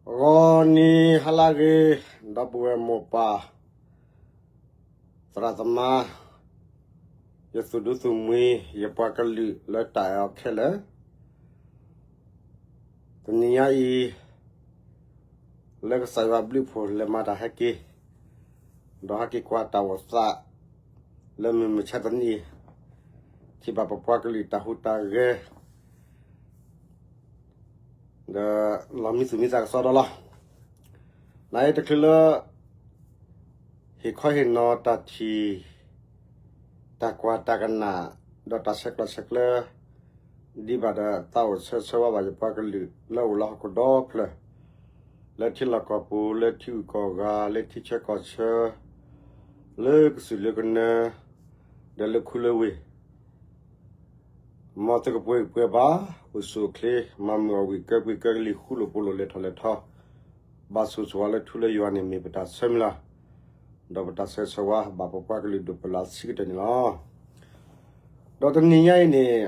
ဂီၤနံၤဟါလၢအဂ့ၤ, ဒီပုၢ်ဝဲၢ်မိၢ်ပၢ်, သရၣ်သမါ, ယသူၣ်ဒူသူၣ်မှံ, ယပှၤကလုာ်လၢတၢ်အဲၣ်အီၤခဲလၢာ်, တနံၤညါအံၤ လၢကစၢ်ယွၤဘျုးဖှိၣ်လဲၤမၤတၢ်ဟဲက့ၤ, ဒီးဟဲက့ၤကွၢ်တၢ်အိၣ်သး လၢမုၢ်မဆါတနံၤအံၤ, ထံၣ်ဘၣ်ပပှၤကလုာ်တၢ်ဟူးတၢ်ဂဲၤ ဒီးလီၤမံသူၣ်မံသးကစီဒီလီၤ. နအံၤတချုးလၢ ဟ့ၣ်ခီဟ့ၣ်နီၤတၢ်ထံၣ် တၢ်ကွၢ်တၢ်ကနၣ် ဒီးတၢ်ဆဲးကျိးဆဲးကျၢ ဒ်ဘၣ်ဒီးသးအိၣ်ဆၢဆၢဝါဘၣ်ယပှၤကလုာ်လၢအိၣ်လၢဟီၣ်ခိၣ်ဒီဖျၢၣ်, လၢထံလီၢ်ကီၢ်ပူၤ, လၢထံဂုၤကီၢ်ဂၤ, လၢထံဆၢကီၢ်ဆၢ, လၢကစၢၢ်လၢကနၢ, ဒီးလၢခူလၢဝ့ၢ် မ်သုကပှဲၤဂံၢ်ပှဲၤဘါ, အိၣ်ဆူၣ်အိၣ်ချ့, မၤမုာ်အီၣ်ဝံၣ်ကၢပှ့ၤကၢကလံၤ ဃူလိာ်ဖိးလိာ်လဲၤထီၣ်လဲၤထီ, ဘၣ်ဆိၣ်ဂ့ၤဆိၣ်ဝါလၢထူလၢယွၤန့ၣ် မ့ၢ်ပတၢ်ဆၢမုၢ်လၢ်, ဒီးပတၢ်ဆၢဂ့ၤဆၢဝါဘၣ်ပပှၤကလုာ်ဒိၣ်ပှဲၤလၢအဆံးကတၢၢ်န့ၣ်လီၤ. ဒီးတနံၤညါအံၤန့ၣ်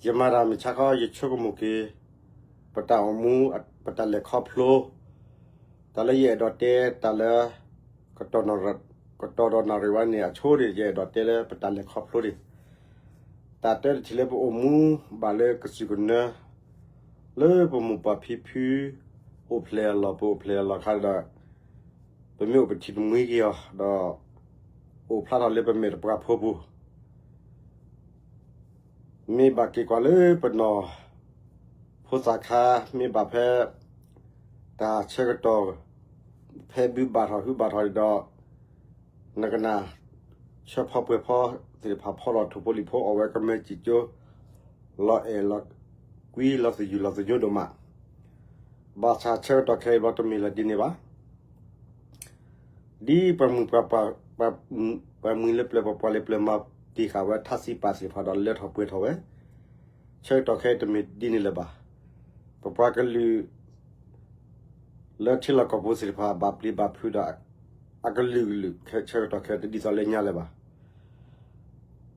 ယမၤတၢ်မုၢ်ဆါခီ ယဆိကမိၣ်က့ၤ ပတၢ်အိၣ်မူ ပတၢ်လဲၤခီဖျိ တၢ်လၢယအဲၣ်ဒိးတဲ တၢ်လၢ ကတီၢ်ဒီးနၣ်ရံၣ်ဝဲန့ၣ် အဆိန့ၣ် ယအဲၣ်ဒိးတဲလၢပတၢ်လဲၤခီဖျိန့ၣ်, တၢ်တဲတထံၣ်လၢပအိၣ်မူဘၣ်လၢကစၢၢ်ကနၢ လၢပမိၢ်ပၢ်ဖံဖု အိၣ်ဖျဲၣ်အလီၢ် ပအိၣ်ဖျဲၣ်အလီၢ်အခါဒီး ပမ့ၢ်အိၣ်ပထံၣ်တမှံက့ၤအီၤဒီး အိၣ်ဖျါထီၣ်လၢပမဲာ်တပှၤဖိပူၤ မ့ၢ်ဘၣ်က့ၤကွၢ်လၢပနီၢ်ဖိသၣ်ခါ မ့ၢ်ဘၣ်ဖဲ တၢ်ဆၢကတီၢ် ဖဲဘုဘၣ်ထီၣ်ဟုဘၣ်ထီၣ်ဒီး နကနၣ် ဆၢဖီပှဲၤဖီသ့ၣ်တဖၣ်ဖီလီၤထိၣ်ဖိလံၣ်ဖိ အီၣ်ဝဲကမဲာ်စံၣ်ကၠိ လီၤအဲၣ်လီၤကွံလီၤသယုၢ်လီၤသညိဒိၣ်မး ဘၣ်ဆၣ်ဆၢကတီၢ်ခဲအံၤဘျီတမ့ၢ်လၢဒ်န့ၣ်ဘၣ်. ဒ်ပှၤမုၢ်ပှၤပှၢ် ပှၤမုၢ်လၢပျၢၤ ပှၤပှၢ်လၢပျၢၤမၤတ့ၢ်ဃာ်ဝဲထါစံးပာ်သ့ၣ်တဖၣ်ဒီးလၢထီၣ်ပှဲၤထီၣ်ဝဲ ဆၢကတီၢ်ခဲအံၤတမ့ၢ်ဒ်န့ၣ်လၢၤဘၣ်. ပပှၤကလုာ် လၢထံလီၢ်ကီၢ်ပူၤသ့ၣ်တဖၣ် ဘၣ်ပျံၤဘၣ်ဖုးဒီး အကလုာ်ကလုာ် ဆၢကတီၢ်ခဲအံၤတဒ်သိးလၢညါလၢၤဘၣ်.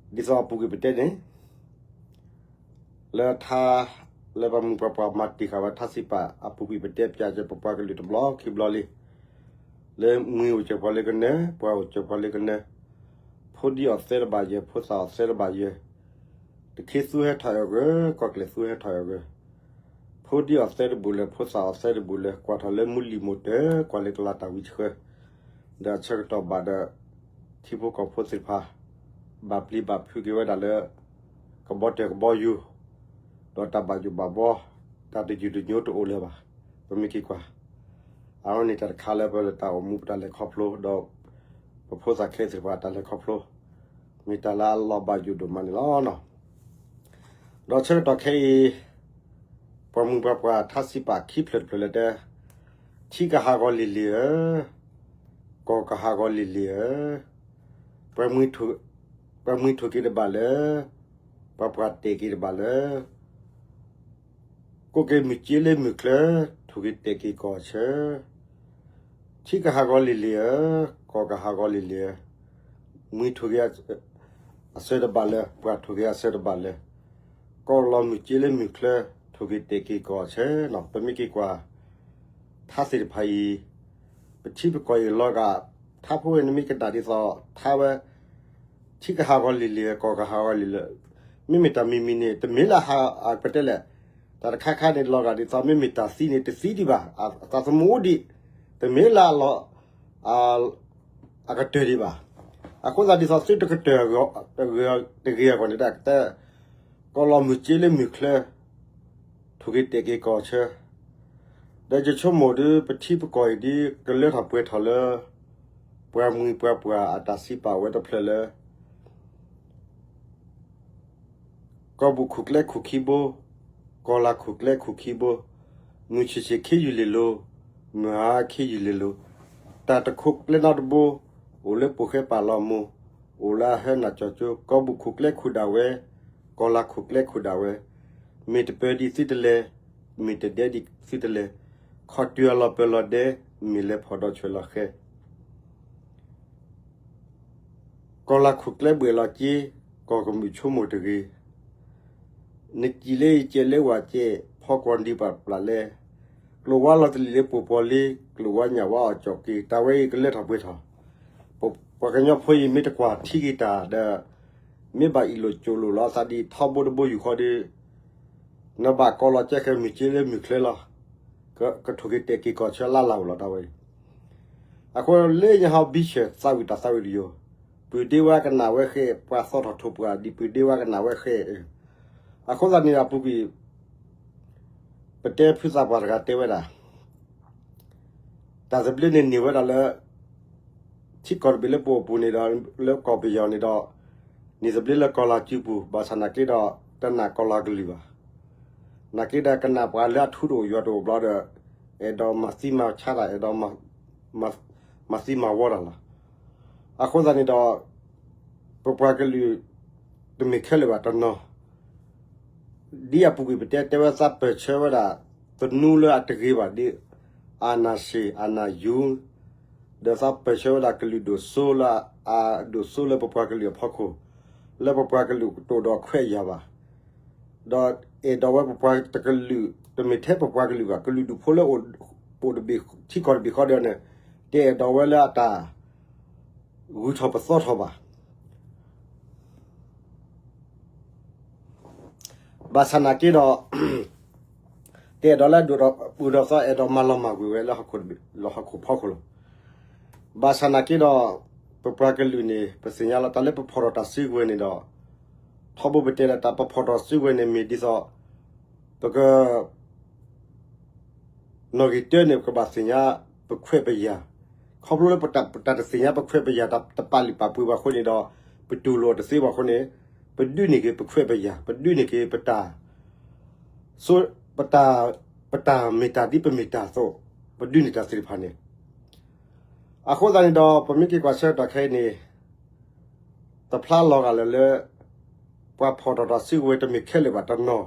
ဒ်သိးအပူၤကွံာ်ပတဲန့ၣ် လၢထါ လၢပှၤမုၢ်ပှၤပှၢ်မၤတ့ၢ်ဃာ်ဝဲထါစံးပာ်အပူၤကွံာ် ပတဲပၠးက့ၤပပှၤကလုာ်တဘျီခံဘျီလံ. လၢမှံအိၣ်စၢၤပှၤလၢကနၢ, ပှၤအိၣ်စၢၤပှၤလၢကနၢ, ဖိဒံအီၣ်သဲတဘၣ်ယဲၢ်, ဖိသၣ်အီၣ်သဲတဘၣ်ယဲၢ်, တခ့သူဟဲထီၣ်အဂၢၢ်, ကီၢ်ကျဲၤသူဟဲထီၣ်အဂၢၢ်, ဖိဒံအီၣ်သဲတဘူၣ်လၢၤ, ဖိသၣ်အီၣ်သဲတဘူၣ်လၢၤ, ကွၢ်ထီၣ်လၢမူလံၤမိၢ်တၢၢ်, ကွၢ်လၢကလၤတၢ်ဝံၤဆှၢ ဒီးအဆၢကတီၢ်ဘၣ်ဒီး ထံဖိကီၢ်ဖိသ့ၣ်တဖၣ် ဘၣ်ပျံၤဘၣ်ဖုးက့ၤဝဲဒၣ်လၢ ကဘီတၢၢ်ကဘီယူၤ, ဒီးတၢ်ဘၣ်ယိၣ်ဘၣ်ဘှီ, တၢ်တယုၢ်တညိတအိၣ်လၢၤဘၣ်. ပမ့ၢ်က့ၤကွၢ် အဝဲန့ၣ်တၢ်တခါလၢပတၢ်အိၣ်မူပတၢ်လဲၤခီဖျိ ဒီး ပဖိသၣ်ခဲအံၤသ့ၣ်တဖၣ်တၢ်လဲၤခီဖျိ မ့ၢ်တၢ်လၢအလီၤဘၣ်ယိၣ်ဒိၣ်မးန့ၣ်လီၤ. ဒီးဆၢကတီၢ်ခဲအံၤ ပှၤမုၢ်ပှၤပှၢ်ထါစံးပာ်ခံဖျၢၣ်တဖျၢၣ်လၢတဲ, ထံကဟးဂီၤလံၤလံၤဧၢ, ကီၢ်ကဟးဂီၤလံၤလံၤဧၢ, ပှၤမှံထိၣ်က့ၤတဘၣ်လၢၤ, ပှၤပှၢ်တဲာ်က့ၤတဘၣ်လၢၤ ကိးက့ၤမုၢ်စ့လၢမုၢ်ချၢ, ထိၣ်က့ၤတဲာ်က့ၤကီၢ်ဆၢ, ထံကဟးဂီၤလံၤလံၤဧၢ, ကီၢ်ကဟးဂီၤလံၤလံၤဧၢ, မှံထိၣ်က့ၤအစၢၤတဘၣ်လၢၤ, ပှၢ်ထိၣ်က့ၤအစၢၤတဘၣ်လၢၤ, ကီၢ်လီၤမုၢ်စ့လၢမုၢ်ချၢ, ထိၣ်က့ၤတဲာ်က့ၤကီၢ်ဆၢနီၤ. ပမ့ၢ်က့ၤကွၢ် ထါသ့ၣ်တဖၣ်အံၤ ပထံပကီၢ်အံၤလီၤဂာ် ထါဖိဝဲန့ၣ်မ့ၢ်ကနၣ်ဒ်သိး ထါဝဲ ထံကဟးဂီၤလံၤလံၤ ကီၢ်ကဟးဂီၤလံၤလံၤ, မ့မ့ၢ်တၢ်မံၤမံၤန့ၣ် တမ့ၢ်လၢဟး ပတဲလဲၣ်, တၢ်တခါခါန့ၣ် လီၤဂာ်ဒ်သိး မ့မ့ၢ်တၢ်သံန့ၣ် တသံဒံးဘၣ်, အသးသမူအိၣ်ဒံး, တမ့ၢ်လၢအလီၤ အကတၢၢ်ဒံးဘၣ်. အဃိသတးဒ်သိး သုတကတၢၢ် တဂ့ၤအဂီၢ်န့ၣ် တၢ်ကတဲ ကီၢ်လီၤမုၢ်စ့လၢမုၢ်ချၢ ထိၣ်က့ၤတဲာ်က့ၤကီၢ်ဆၢ, ဒီးယဆိကမိၣ်ဒ် ပထံပကီၢ်အံၤဒ် ကလၢထီၣ်ပှဲၤထီၣ်လၢ ပှၤမှံပှၤပှၢ်အတၢ်စံးပာ်ဝဲတဖျၢၣ်လၢ ကီၢ်ဘူၣ်ခိၣ်ကျဲခိၣ်ခံဘိ, ကီၢ်လၤခိၣ်ကျဲခိၣ်ခံဘိ, မုၢ်ဆ့ၣ်ဆ့ၣ်ခ့ယုၢ်လ့ၤလိၤ, မုၢ်ဟါခ့ယုၢ်လ့ၤလိၤ, တၢ်တခိးကျဲနီတဘိ, အိၣ်လၢပိာ်ဃဲပာ်လီၤမိၢ်, အိၣ်လၢအဟၢနၢ်ကၠီကၠိ, ကီၢ်ဘူၣ်ခိၣ်ကျဲခိၣ်ဒၣ်ဝဲ, ကီၢ်လၤခိၣ်ကျဲခိၣ်ဒၣ်ဝဲ, မ့ၢ်တပၢၤဒံးသုတလဲၤ, မ့ၢ်တဒဲဒံးသုတလဲၤ, ခီၣ်တုၤအလီၤပၢၤလီၤဒဲ, မ့ၢ်လဲၤဖီၣ်ဒီးဆွဲၣ်လီၤဃဲ ကီၢ်လၤခိၣ်ကျဲဘှဲၣ်လီၤက့, ကီၢ်ကမုာ်ဆိကမိၣ်တဂ့ၤ, နစံးလၢယကဲလၢဝၤကဲ, ဖ ဖီကွီၤဒံးပာ်ပျၢ်လဲ, ကျိၤဝါလီၤတလံာ်လၢပှိၤပီၤလ့, ကျိၤဝါညၣ်ဝါအီၣ်ကၠီၣ်က့ၤ, တၢ်ဝဲအံၤကလၢထီၣ်ပှဲၤထီၣ်. ပှၤကညီဖိအံၤမ့ၢ်တကွၢ်ထံက့ၤတၢ်ဒီး မ့ၢ်ဘၣ်အ့ၣ်လိာ်ကၠိလိာ်လီၤအသးဒ်ထီဘိတဘိယူၢ်ဃီဒီး နဘၣ်ကိးလီၤကဲဃဲမုၢ်က့လၢမုၢ်ချၢလီၤ. ကထိၣ်က့ၤတဲာ်က့ၤကီၢ်ဆၢလၢ်လၢ်အိၣ်လီၤတၢ်ဝဲအံၤ. အဃိလၢညါဟီဘံဆၢၣ်သးဝံၣ်တၢ်သးဝံၣ်တယိာ်, ပုၢ်ဒ့ဝဲကနၣ်ဝဲဃဲ, ပှၤသီထီၣ်ထိၣ်ပှၢ်ဒ်ပုၢ်ဒ့ဝဲကနၣ်ဝဲဃဲ. အဃိသတးန့ၣ်အပူၤကွံာ် ပတဲဖုသးပှၢ်တဂၤတဲဝဲဒၣ် တၢ်သဘျ့န့ၣ်န့ၢ်ဝဲဒၣ်လၢ ထံကီၢ်တဘ့ၣ်လၢပအိၣ်ပူၤန့ၣ်ဒီး လၢကီၢ်ပယီၤန့ၣ်ဒီး န့ၢ်သဘျ့လၢကီၢ်လၤစုပူၤ ဘၣ်ဆၣ်နာ်က့ဒီး တနာ်ကီၢ်လၤကလုၢ်ဘၣ်. နာ်က့ဒီးကနၣ်ပှၤလၢအထူတအိၣ်ယွၤတအိၣ်ဘျီဒီး အဲၣ်ဒိးမၤသံမၤဆါတၢ် အဲၣ်ဒိးမၤသံမၤဝီတၢ်လီၤ. အဃိသတးန့ၣ်ဒီး ပပှၤကလုာ် တမ့ၢ်ခဲလၢာ်ဘၣ်တနီၤ ဒ်အပူၤကွံာ်ပတဲတဲဝဲသးပၢၢ်ဆၢဝဲဒၣ် သနူလၢအတဂ့ၤဘၣ်ဒ် အာဏာရှင် အာဏာယူ ဒီးသးပၢၢ်ဆၢဝဲဒၣ်ကလုာ်ဒိၣ်စိလၢအဒိၣ်စိလၢပပှၤကလုာ်အဖီခိၣ်, လၢပပှၤကလုာ်တအိၣ်ဒီးခွဲးယာ်ဘၣ်. ဒီးအဲၣ်ဒိးဝဲပပှၤတကလုာ် တမ့ၢ်ထဲပပှၤကလုာ်ဘၣ် ကလုာ်ဒူၣ်ဖိလၢအိၣ်တဘ့ၣ်ထံကီၢ်တဘ့ၣ်ဃီဒီးန့ၣ် တအဲၣ်ဒိးဝဲလၢအတၢ် ဂုၤထီၣ်ပသီထီၣ်ဘၣ်. ဘၣ်ဆၣ်နာ်က့ဒီး တအဲၣ်ဒိးလၢဒိၣ်ဒီးပူၤဒီးသီ အဲၣ်ဒိးမၤလီၤမၢ်ကွံာ်ဝဲလၢဟီၣ်ခိၣ်ဖီခိၣ်လီၤ. ဘၣ်ဆၣ်နာ်က့ဒီး ပပှၤကလုာ်န့ၣ် ပသ့ၣ်ညါလီၤတၢ်လၢပဖီၣ်ထီၣ်တၢ်စုကဝဲၤန့ၣ်ဒီး ထီဘိပတဲလၢတၢ်ပဖီၣ်ထီၣ်စုကဝဲၤန့ၣ်မ့ၢ်ဒ်သိး ပက နီၣ်ဂံၢ်တၢန့ၣ် ပကဘၣ်သ့ၣ်ညါပခွဲးပယာ်, ခီဖျိလၢပတၢ်တသ့ၣ်ညါပခွဲးပယာ် တၢ်တပာ်လုၢ်ပာ်ပှ့ၤဘၣ်အဃိန့ၣ်ဒီး ပတူၢ်လိာ်တသ့ဘၣ်အဃိန့ၣ် ပဒုးန့ၢ်က့ၤပခွဲးပယာ်, ပဒုးန့ၢ်က့ၤပတၢ် ပတၢ် ပတၢ်မ့ၢ်တၢ်ဒ်ပမ့ၢ်တၢ်အသိး ပဒုးန့ၢ်တၢ်သ့ၣ်တဖၣ်န့ၣ်. အဃိသတးန့ၣ်ဒီး ပမ့ၢ်က့ၤကွၢ်ဆၢကတီၢ်ခဲအံၤန့ၣ် တဖျါလီၤဂာ်လၢၤလၢ ပှၤဖီၣ်ထီၣ်တၢ်စုကဝဲၤတမ့ၢ်ခဲလၢာ်ဘၣ်တနီၤ,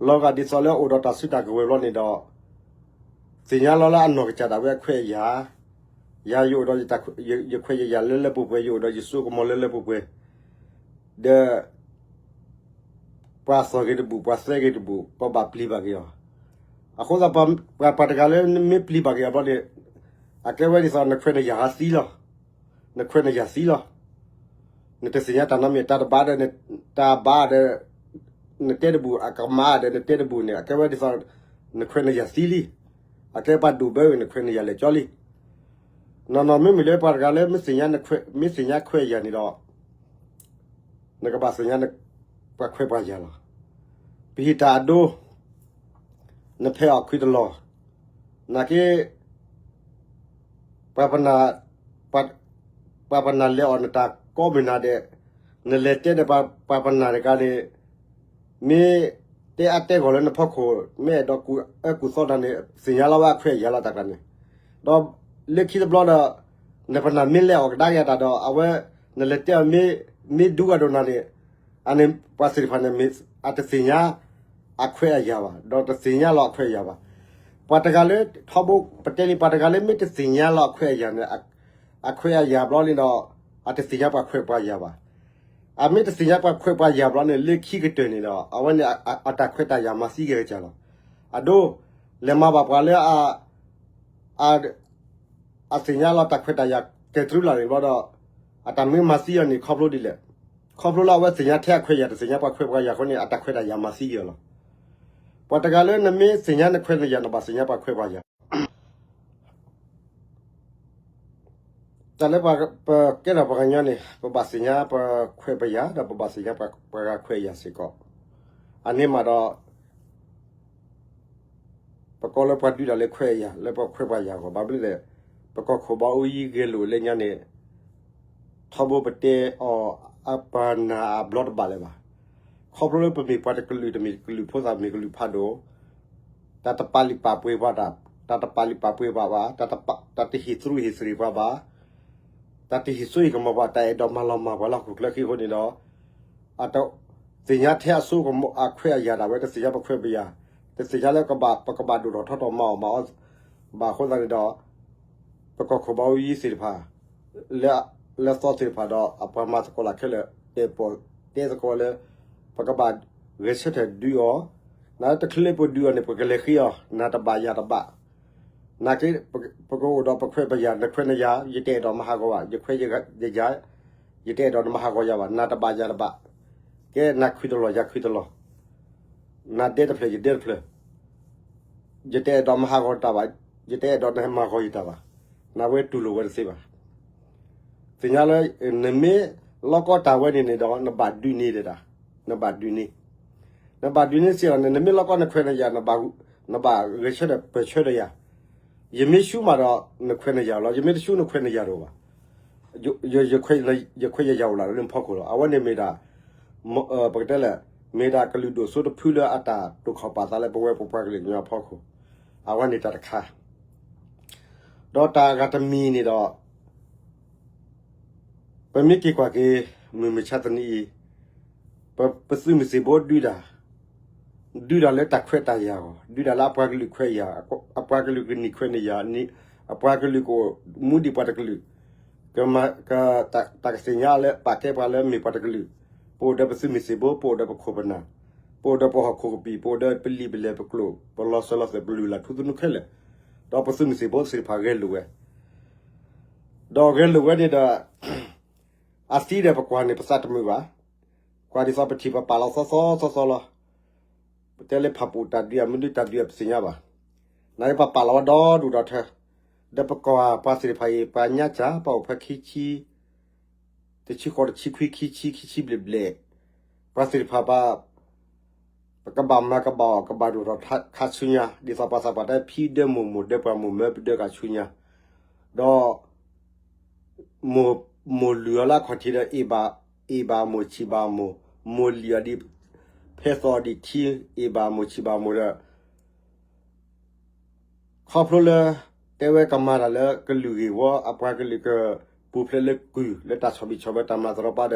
လီၤဂာ်ဒ်သိးလၢအိၣ်ဒီးတၢ်စုတၢ်ကဝဲၤဘျီန့ၣ်ဒီး သ့ၣ်ညါလီၤလၢအနီၢ်ကစၢ်ဒၣ်ဝဲအခွဲးအယာ်, ယၤယအိၣ်ဒီးယခွဲးယယာ်လၢလၢပှဲၤပှဲၤ ယအိၣ်ဒီးယစိကမီၤလၢလၢပှဲၤပှဲၤ, ဒီး ပှၤသီၣ်ဂ့ၤတဘူၣ် ပှၤသဲဂ့ၤတဘူၣ် ပဘၣ်ပျံၤဘၣ်က့ၤအီၤ. အဃိသတး ပှၤပှၤတဂၤလၢမ့ၢ်ပျံၤဘၣ်က့ၤအီၤဘျီန့ၣ် အကဲဝဲဒ်သိးနခွဲးနယာ်ဟးသံလီၤ, နခွဲးနယာ်သံလီၤ. နတသ့ၣ်ညါတၢ်နီတမံၤ တၢ်တဘၣ်ဒီး တၢ်ဘၣ်ဒီး နတဲတဘူၣ် အကမၣ်ဒီး နတဲတဘူၣ်န့ၣ် အကဲဝဲဒ်သိး နခွဲးနယာ်သံလံ. အကဲပှၤဒိၣ်ဘၢဝဲ နခွဲးနယာ်လဲၤကၠီလံ. နီၢ်နီၢ်မ့မ့ၢ်လၢပှၤတဂၤလၢ မ့ၢ်သ့ၣ်ညါခွဲးယာ်န့ၣ်ဒီး နကဘၣ်သ့ၣ်ညါ ပှၤခွဲးပှၤယာ်လီၤ. ပဟံးတၢ်အဒိ နဖဲးအီၣ်ခွံတလီၢ်, နာ်က့ ပှၤပနၢ် ပှၤ ပှၤပနၢ်လဲၤအီၣ်နတၢ်ကိးမုၢ်နၤဒဲး, နလဲၤတဲဒီးပှၤ ပှၤပနၢ်တဂၤန့ၣ် မ့ၢ်တဲအါတဲဂီၢ်လၢနဖီခိၣ် မ့ၢ်အဲၣ်ဒိးကူၣ်အၢကူၣ်သီနၤန့ၣ် သ့ၣ်ညါလီၤဝဲအခွဲးအယာ်လီၤတၢ်ကျါန့ၣ်, ဒီးလၢခံတဘျီဒီး နပနၢ်မ့ၢ်လဲၤအီၣ်ကဒါက့ၤအတၢ်ဒီး အဝဲ နလဲၤတဲအီၤ မ့ၢ်ဒူကဒီးနၤန့ၣ် အန့ၣ်ပှၤသ့ၣ်တဖၣ်န့ၣ် မ့ၢ်အတသ့ၣ်ညါ အခွဲးအယာ်ဘၣ်, ဒီးတသ့ၣ်ညါလီၤအခွဲးအယာ်ဘၣ်. ပှၤတဂၤလၢ ထီဘိပတဲလံ ပှၤတဂၤလၢမ့ၢ်တသ့ၣ်ညါလီၤအခွဲးအယာ်န့ၣ် အခွဲးအယာ်ဘျီန့ၣ်ဒီး အတသ့ၣ်ညါပှၤခွဲးပှၤယာ်ဘၣ်. အမ့ၢ်တသ့ၣ်ညါပှၤခွဲးပှၤယာ်ဘျီန့ၣ် လၢခံကတၢၢ်န့ၣ်ဒီး အဝဲန့ၣ်အတၢ်ခွဲးတၢ်ယာ်မၤသံက့ၤကစၢ်လီၤ. အဒိ လဲၤမၤဘၣ်ပှၤလၢ အသ့ၣ်ညါလီၤတၢ်ခွဲးတၢ်ယာ်ကဲတြူလၢ်န့ၣ်ဘျီဒီး အတၢ်မ့ၢ်မၤသံအီၤန့ၣ် ခီဖျိဒ်လဲၣ်. ခီဖျိလၢအဝဲသ့ၣ်ညါထဲအခွဲးယာ် တသ့ၣ်ညါပှၤခွဲးပှၤယာ်အဃိန့ၣ် အတၢ်ခွဲးတၢ်ယာ်မၤသံက့ၤအီၤလီၤ. ပှၤတဂၤလၢနမ့ၢ်သ့ၣ်ညါနခွဲးနယာ် နဘၣ်သ့ၣ်ညါပှၤခွဲးပှၤယာ် တၢ်လၢပကဲထီၣ်ပှၤကညီန့ၣ် ပဘၣ်သ့ၣ်ညါပခွဲးပယာ် ဒီးပဘၣ်သ့ၣ်ညါပှၤဂၤခွဲးယာ်စ့ၢ်ကီး. အန့ၣ်မးဒီး ပကိးလၢပှၤဒုးတၢ်လၢခွဲးယာ် လၢပှၤခွဲးပှၤယာ်အဂီၢ် ဘၣ်မနုၤလဲၣ်, ပကီၢ်ခိၣ်ဘၣ်အူအံၤဂဲၤလိာ်လၢညါန့ၣ် ထီဘိပတဲအီၤ အပှၤနာ်အဘျီတဘၣ်လၢၤဘၣ်. ခီဖျိလၢပမ့ၢ်ပှၤတကလုာ် တမ့ၢ်ကလုာ်ဖိသၣ်မ့ၢ်ကလုာ်ဖးဒိၣ်, တၢ်တပာ်လုၢ်ပာ်ပှ့ၤပှၤ, တၢ်တပာ်လုၢ်ပာ်ပှ့ၤပှၤဘၣ်, တၢ်တဟ့ၣ်သူၣ်ဟ့ၣ်သရံးပှၤဘၣ်, တၢ်တဟ့ၣ်စိဟ့ၣ်ကမီၤပှၤ, တၢ်အဲၣ်ဒိးမၤလီၤမၢ်ပှၤလၢဟီၣ်ခိၣ်ချၢဃံအဃိန့ၣ်ဒီး အတသ့ၣ်ညါထဲအစိကမီၤအခွဲးအယာ်ဒၣ်ဝဲ တသ့ၣ်ညါပခွဲးပယာ်, တသ့ၣ်ညါလၢကဘၣ် ပကဘၣ်ဒိၣ်ထီၣ်ထီထီၣ်မၤအီၣ်မၤအီဘၣ်အဃိသတးန့ၣ်ဒီး ပကီၢ်ခိၣ်ဘၣ်အူအံၤသ့ၣ်တဖၣ် လၢ လၢသီသ့ၣ်တဖၣ်ဒီး အပှၤမၤသကိးလၢခဲလၢာ် တဲပီၣ်တဲသကိးလၢ ပကဘၣ်ဂဲၤဆၢထၢၣ်ဒုးအီၤ, နတချုးလၢပဒုးအီၤန့ၣ် ပကလဲၤဃ့အီၤ နၤတဘၣ်ယၤတဘၣ်, နက့ ပကအိၣ်ဒီးပခွဲးပယာ် နခွဲးနယာ် ယတအဲၣ်ဒိးမၤဟးဂီၤဘၣ်, ယခွဲးယယာ် ယတအဲၣ်ဒိးနမၤဟးဂီၤယၤဘၣ်, နၤတဘၣ်ယၤတဘၣ်, ကဲနၤခုၣ်တလီၢ်ယၤခုၣ်တလီၢ်, နၤဒဲတဖျၢၣ်ယဒဲတဖျၢၣ်, ယတအဲၣ်ဒိးမၤဟးဂီၤတၢ်ဘၣ်, ယတအဲၣ်ဒိးနမၤဂီၤယတၢ်ဘၣ်, နဝဲတူၢ်လိာ်ဝဲတသ့ဘၣ်. သ့ၣ်ညါလၢ နမ့ၢ်လီကီတၢ်ဝဲန့ၣ်န့ၣ်ဒီး နဘၣ်ဒုးန့ၢ်ဒဲဒၣ်, နဘၣ်ဒုးန့ၢ်, နဘၣ်ဒုးန့ၢ်စ့ၢ်ကီးန့ၣ် နမ့ၢ်လီကီနခွဲးနယာ် နဘၣ်ဂဲၤဆၢထၢၣ်ပၢၢ်ဆၢဒီးယၤ, ယမ့ၢ်ဆူမးဒီး နခွဲးနယာ်လီၤ, ယမ့ၢ်တဆူနခွဲးနယာ်တအိၣ်ဘၣ်. ယခွဲးယယာ်အိၣ်လၢနဖီခိၣ်လီၤ. အဝဲန့ၣ်မ့ၢ်ဒၣ် ပကတဲလဲၣ် မ့ၢ်ဒၣ်ကလုာ်ဒိၣ်စိတဖုလၢအတၢ်တိာ်ခီၣ်ပာ်သးလၢပဝဲပပှၤကလုာ်ကညီအဖီခိၣ်, အဝဲန့ၣ်တၢ်တခါ ဒီးတၢ်အဂၤတမံၤန့ၣ်ဒီး ပမ့ၢ်က့ၤကွၢ်က့ၤ မုၢ်မဆါတနံၤအံၤ ပသုးမုၢ်သံၣ်ဘိဒုးတၢ်, ဒုးတၢ်လၢတၢ်ခွဲးတၢ်ယာ်အဂီၢ်, ဒုးတၢ်လၢအပှၤကလုာ်ခွဲးယာ်, အပှၤကလုာ်ကနံၣ်ခွဲးနယာ်, အပှၤကလုာ်ကအိၣ်မူဒံးပှၤတကလုာ်, ကမၤ တၢ်ကသ့ၣ်ညါလၢ ပာ်ကဲပှၤလၢမ့ၢ်ပှၤတကလုာ်, ပအိၣ်ဒီးပသုးမုၢ်သံၣ်ဘိ, ပအိၣ်ဒီးပခိၣ်ပနၢ်, ပအိၣ်ဒီးပဟီၣ်ခိၣ်ကပံာ်, ပအိၣ်ဒီးပလံာ်ပလဲၢ်ပကျိာ်, ပလီၤစၢၤလီၤသွဲၣ်ပလုၢ်လၢ်ထူသနူခဲလၢာ်, ဒီးပသုးမုၢ်သံၣ်ဘိသ့ၣ်တဖၣ်ဂဲၤလိာ်ဝဲ, ဒီးဂဲၤလိာ်ဝဲန့ၣ်ဒီး အသံဒီးပကွၢ်န့ၣ် ပသးတမုာ်ဘၣ်. ကွၢ်ဒ်သိးပထံၣ်ပပာ်လီၤသီသီသီသီလီၤ. ပတဲလၢဖးပူၣ်တၢ်ဒုးဧါ မနုၤတၢ်ဒုးဧါ ပသ့ၣ်ညါဘၣ်. နာ်က့ပပာ်လီၤဝဲဒီဒူၣ်ဒီထၢ, ဒီးပကွၢ်ပှၤသ့ၣ်တဖၣ်အံၤ ပှၤညါစၢ် ပှၤအိၣ်ဖဲခံဆံ, တဆံဃိး တဆံခွံ ခံဆံ ခံဆံဘျဲၣ်ဘျဲၣ်, ပှၤသ့ၣ်တဖၣ် ပကဘၣ်မၤကဘၣ်အီၣ် ကဘၣ်ဒိၣ်ထီၣ်ခါဆူညါ, ဒ်သိးပှၤသးပှၢ်တဲ ဖံဒၢမိၢ် မိၢ်ဒၢပှၤမိၢ်မၢပဒၢကၤဆူညါ, ဒီး မိၢ်လုၢ်အီၤလၢအခီၣ်ထံးဒီး အ့ၣ်ဘၣ်အမိၢ်ဆံးဘၣ်အမိၢ်, မိၢ်လံၣ်အီၤဒ် ဖဲသိးအီၤဒ်ထံ, အ့ၣ်ဘၣ်အမိၢ်ဆံးဘၣ်အမိၢ်ဒီး ခီဖျိလၢ တဲဝဲကမၤတၢ်လၢကလုာ်ဂ့ၢ်ဝီ အပှၤကလုာ်ကပူၤဖျဲးလၢကုၢ် လၢတၢ်ဆီၣ်ဘံၣ်ဆီၣ်ဘၢတၢ်မၤသရီပၢ်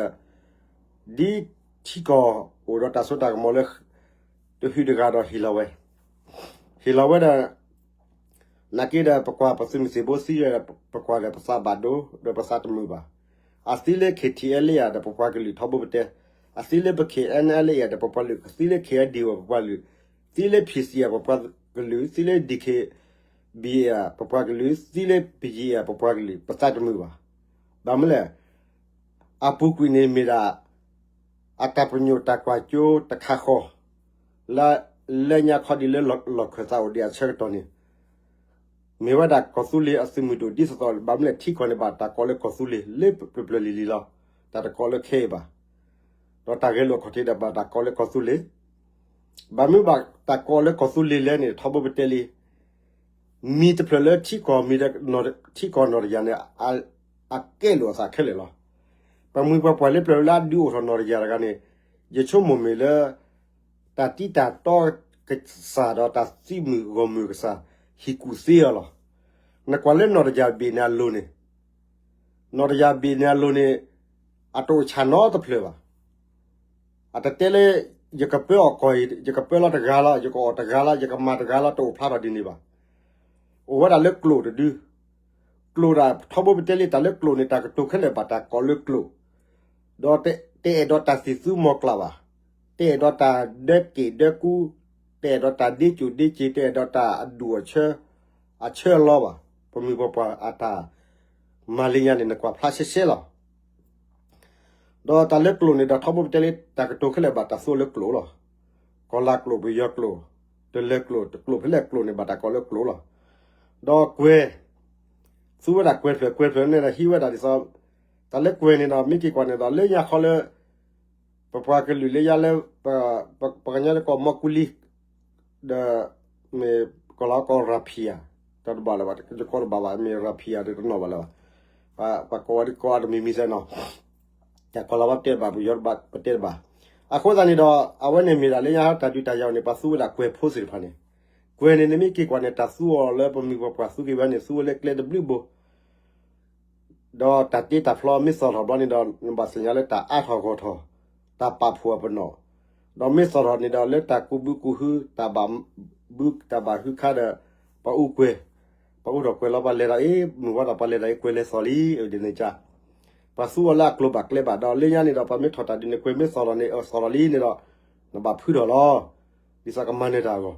ဒီး ဒ်ထံကီၢ်အိၣ်ဒီးတၢ်စိတၢ်ကမီၤလၢ တဟုတဂၤဒီးဟ့ၣ်လီၤဝဲ, ဟ့ၣ်လီၤဝဲဒီး နာ်က့ဒီးပကွၢ်ပသုးမုၢ်သံၣ်ဘိသံဒီး ပကွၢ်ဒီးပသးဘၣ်ဒိ ဒီးပသးတမုာ်ဘၣ်. အသံလၢ KTLA ဒီးပပှၤကလုာ်ထီဘိပတဲ, အသံလၢပ KNLA ဒီးပပှၤကလုာ်, အသံလၢ KNDO ပပှၤကလုာ်, သံလၢ PC ပပှၤကလုာ်, သံလၢ DKBA ပပှၤကလုာ်, သံလၢ ပယံၤ ပပှၤကလုာ်, ပသးတမုာ်ဘၣ်. ဘၣ်မနုၤလဲၣ် အပူၤကွံာ်န့ၣ်မ့ၢ်ဒၣ် အတၢ်ပညိၣ်တၢ်ကွၢ်စိတခါဃီ လၢ လၢညါခီဒံးလၢလီၢ်ခၢၣ်သးအိၣ်ဒံးအဆၢကတီၢ်န့ၣ် မ့ၢ်ဝဲဒၣ်ကီၢ်သူလ့ၤအသုးမုၢ်ဒိၣ်ဒ်သိးသိး ဘၣ်မနုၤလဲၣ် ထံကီၢ်န့ၣ်ဘၣ်တၢ်ကိးလၢကီၢ်သူလ့ၤ လၢပျၢၤပျၢၤလံၤလံၤလီၤ. တၢ်တကိးလၢခဲအံၤဘၣ်. ဒီးတၢ်ဂဲၤလိာ်အခီၣ်ထံးဒီးဘၣ်တၢ်ကိးလၢကီၢ်သူလ့ၤ ဘၣ်မနုၤဘၣ်တၢ်ကိးလၢကီၢ်သူလ့ၤလဲၣ်န့ၣ် ထီဘိပတဲလံ မံၤတဖျၢၣ်လၢထံကီၢ်မံၤ ထံကီၢ်နီၢ်တယၢ်န့ၣ် အကဲလိာ်အသးခဲလၢာ်လီၤ. ပမိၢ်ပပၢ်လၢပျၢၤလၢအဒုးအိၣ်ထီၣ်နီၢ်တယၢ်တဂၤန့ၣ် ယဆိကမိၣ်မ့ၢ်လၢ တၢ်တံၤတၢ်တီကစၢ်ဒီးတၢ်သံမုာ်ဂီၢ်မုာ်ကစၢ် ဟံးကူၣ်သ့အီၤလီၤ. နကွၢ်လၢနီၢ်တယၢ်ဘ့ၣ်န့ၣ်အလိၤန့ၣ် နီၢ်တယၢ်ဘ့ၣ်န့ၣ်အလိၤန့ၣ် အတအိၣ်ဆၣ်နီတဖျၢၣ်ဘၣ်. အတတဲလၢ ယကပၢအီၣ်ကီၢ်အံၤ ယကပၢလီၤတဂၤလီၤ ယကအီၣ်တဂၤလီၤ တအိၣ်ဖျါထီၣ်ဒ်န့ၣ်ဘၣ်. အိၣ်ဝဲဒၣ်လၢကျိာ်တဒု ကျိာ်ဒၣ်ထီဘိပတဲလံ တၢ်လၢကျိာ်န့ၣ် တၢ်ကတိၤခဲလၢာ်ဘၣ်တၢ်ကိးလၢကျိာ်, ဒီးတအဲၣ်ဒိးတၢ်သံၣ်သူမီၤကျၢ်ဘၣ်, တအဲၣ်ဒိးတၢ်ဒၢက့ၣ်ဒၢကူ, တအဲၣ်ဒိးတၢ်ဒ့စိၣ်ဒ့စ့, တအဲၣ်ဒိးတၢ်အဒူၣ်အဆၢ, အဆၢအလီဘၣ်. ပမိၢ်ပပၢ်အတၢ်မၤလၢညါန့ၣ် နကွၢ်ဖျါရှဲရှဲလီၤ. ဒီးတၢ်လၢကျိာ်န့ၣ်ဒီးထီဘိပတဲလံ တၢ်ကတိၤခဲလၢာ်ဘၣ်တၢ်သိလၢကျိာ်လီၤ. ကီၤလၤကျိာ် ပယီၤကျိာ် တလၢၤကျိာ် တကျိာ်ဖဲလဲၣ်ကျိာ်န့ၣ် ဘၣ်တၢ်ကိးလၢကျိာ်လီၤ. ဒီးကွဲၤ သူဝဲဒၣ်ကွဲၤဖျၢၣ် ကွဲၤဖျၢၣ်န့ၣ်ဒီးဟံးဝဲဒၣ်ဒ်သိး တၢ်လၢကွဲၤန့ၣ်ဒီး မ့ၢ်က့ၤကွၢ်န့ၣ်ဒီး လၢညါခီလၢ ပပှၤကလုာ်လၢယါလၢ ပကညီလၢကီၢ်မီၢ်ကူလံ ဒီး မ့ၢ်ကီၤလၤကီၢ်ရၤဖံးယၤ တၢ်တဘၣ်လၢၤဘၣ် ယကိးတဘၣ်ဘၣ် မ့ၢ်ရၤဖံးယၤတနီၤဘၣ်လၢၤဘၣ်. ပှၤကိးဝဲဒ်ကိးအါတမံၤမံၤသဲနီၤ တၢ်ကီၤလၤဝါပတဲတဘၣ် ပယီၤပတဲတဘၣ်. အဃိသတးန့ၣ်ဒီး အဝဲန့ၣ်မ့ၢ်ဒၣ်လၢညါတၢ်ဒုးတၢ်ယၤအံၤန့ၣ် ပှၤသူဝဲဒၣ်ကွဲၤဖိသ့ၣ်တဖၣ်န့ၣ် ကွဲၤန့ၣ် နမ့ၢ်က့ၤကွၢ်န့ၣ် တၢ်သူအီၤလၢပမိၢ်ပပၢ်သူက့ၤဝဲန့ၣ် သူဝဲလၢကျဲတဘျုးဘိ ဒီးတၢ်တ့တၢ်ဖျီမ့ၢ်သီၣ်ထီၣ်ဘျီန့ၣ်ဒီး နဘၣ်သ့ၣ်ညါလၢတၢ်အါထီၣ်ဂီၢ်ထီၣ် တၢ်ပာ်ဖှိၣ်အပနီၣ်, ဒီးမ့ၢ်သီၣ်ထီၣ်န့ၣ်ဒီးလၢတၢ်ကူးဘုကူးဟု တၢ်ဘၣ်ဘုတၢ်ဘၣ်ဟုခါဒီး ပှၤအူကွဲၤ, ပှၤအိးထီၣ်ကွဲၤလီၤ ပှၤလဲၤတၢ်အ့ၣ် မုၢ်ဝါထီၣ်ပှၤလဲၤတၢ်အ့ၣ် ကွဲၤလဲၤသီၣ်လံ ဒ်န့ၣ်ကါ ပှၤသူအီၤလၢအကျိၤဘၣ်ကျဲဘၣ် ဒီးလၢညါန့ၣ်ဒီး ပှၤမ့ၢ်ထီၣ်တၢ်ဒုးန့ၣ် ကွဲၤမ့ၢ်သီၣ်ထီၣ်န့ၣ် အသီၣ်ထီၣ်လံန့ၣ်ဒီး နဘၣ်ဖုထီၣ်လီၤ. ဒ်သိးကမၤနၢၤတၢ်အဂီၢ်.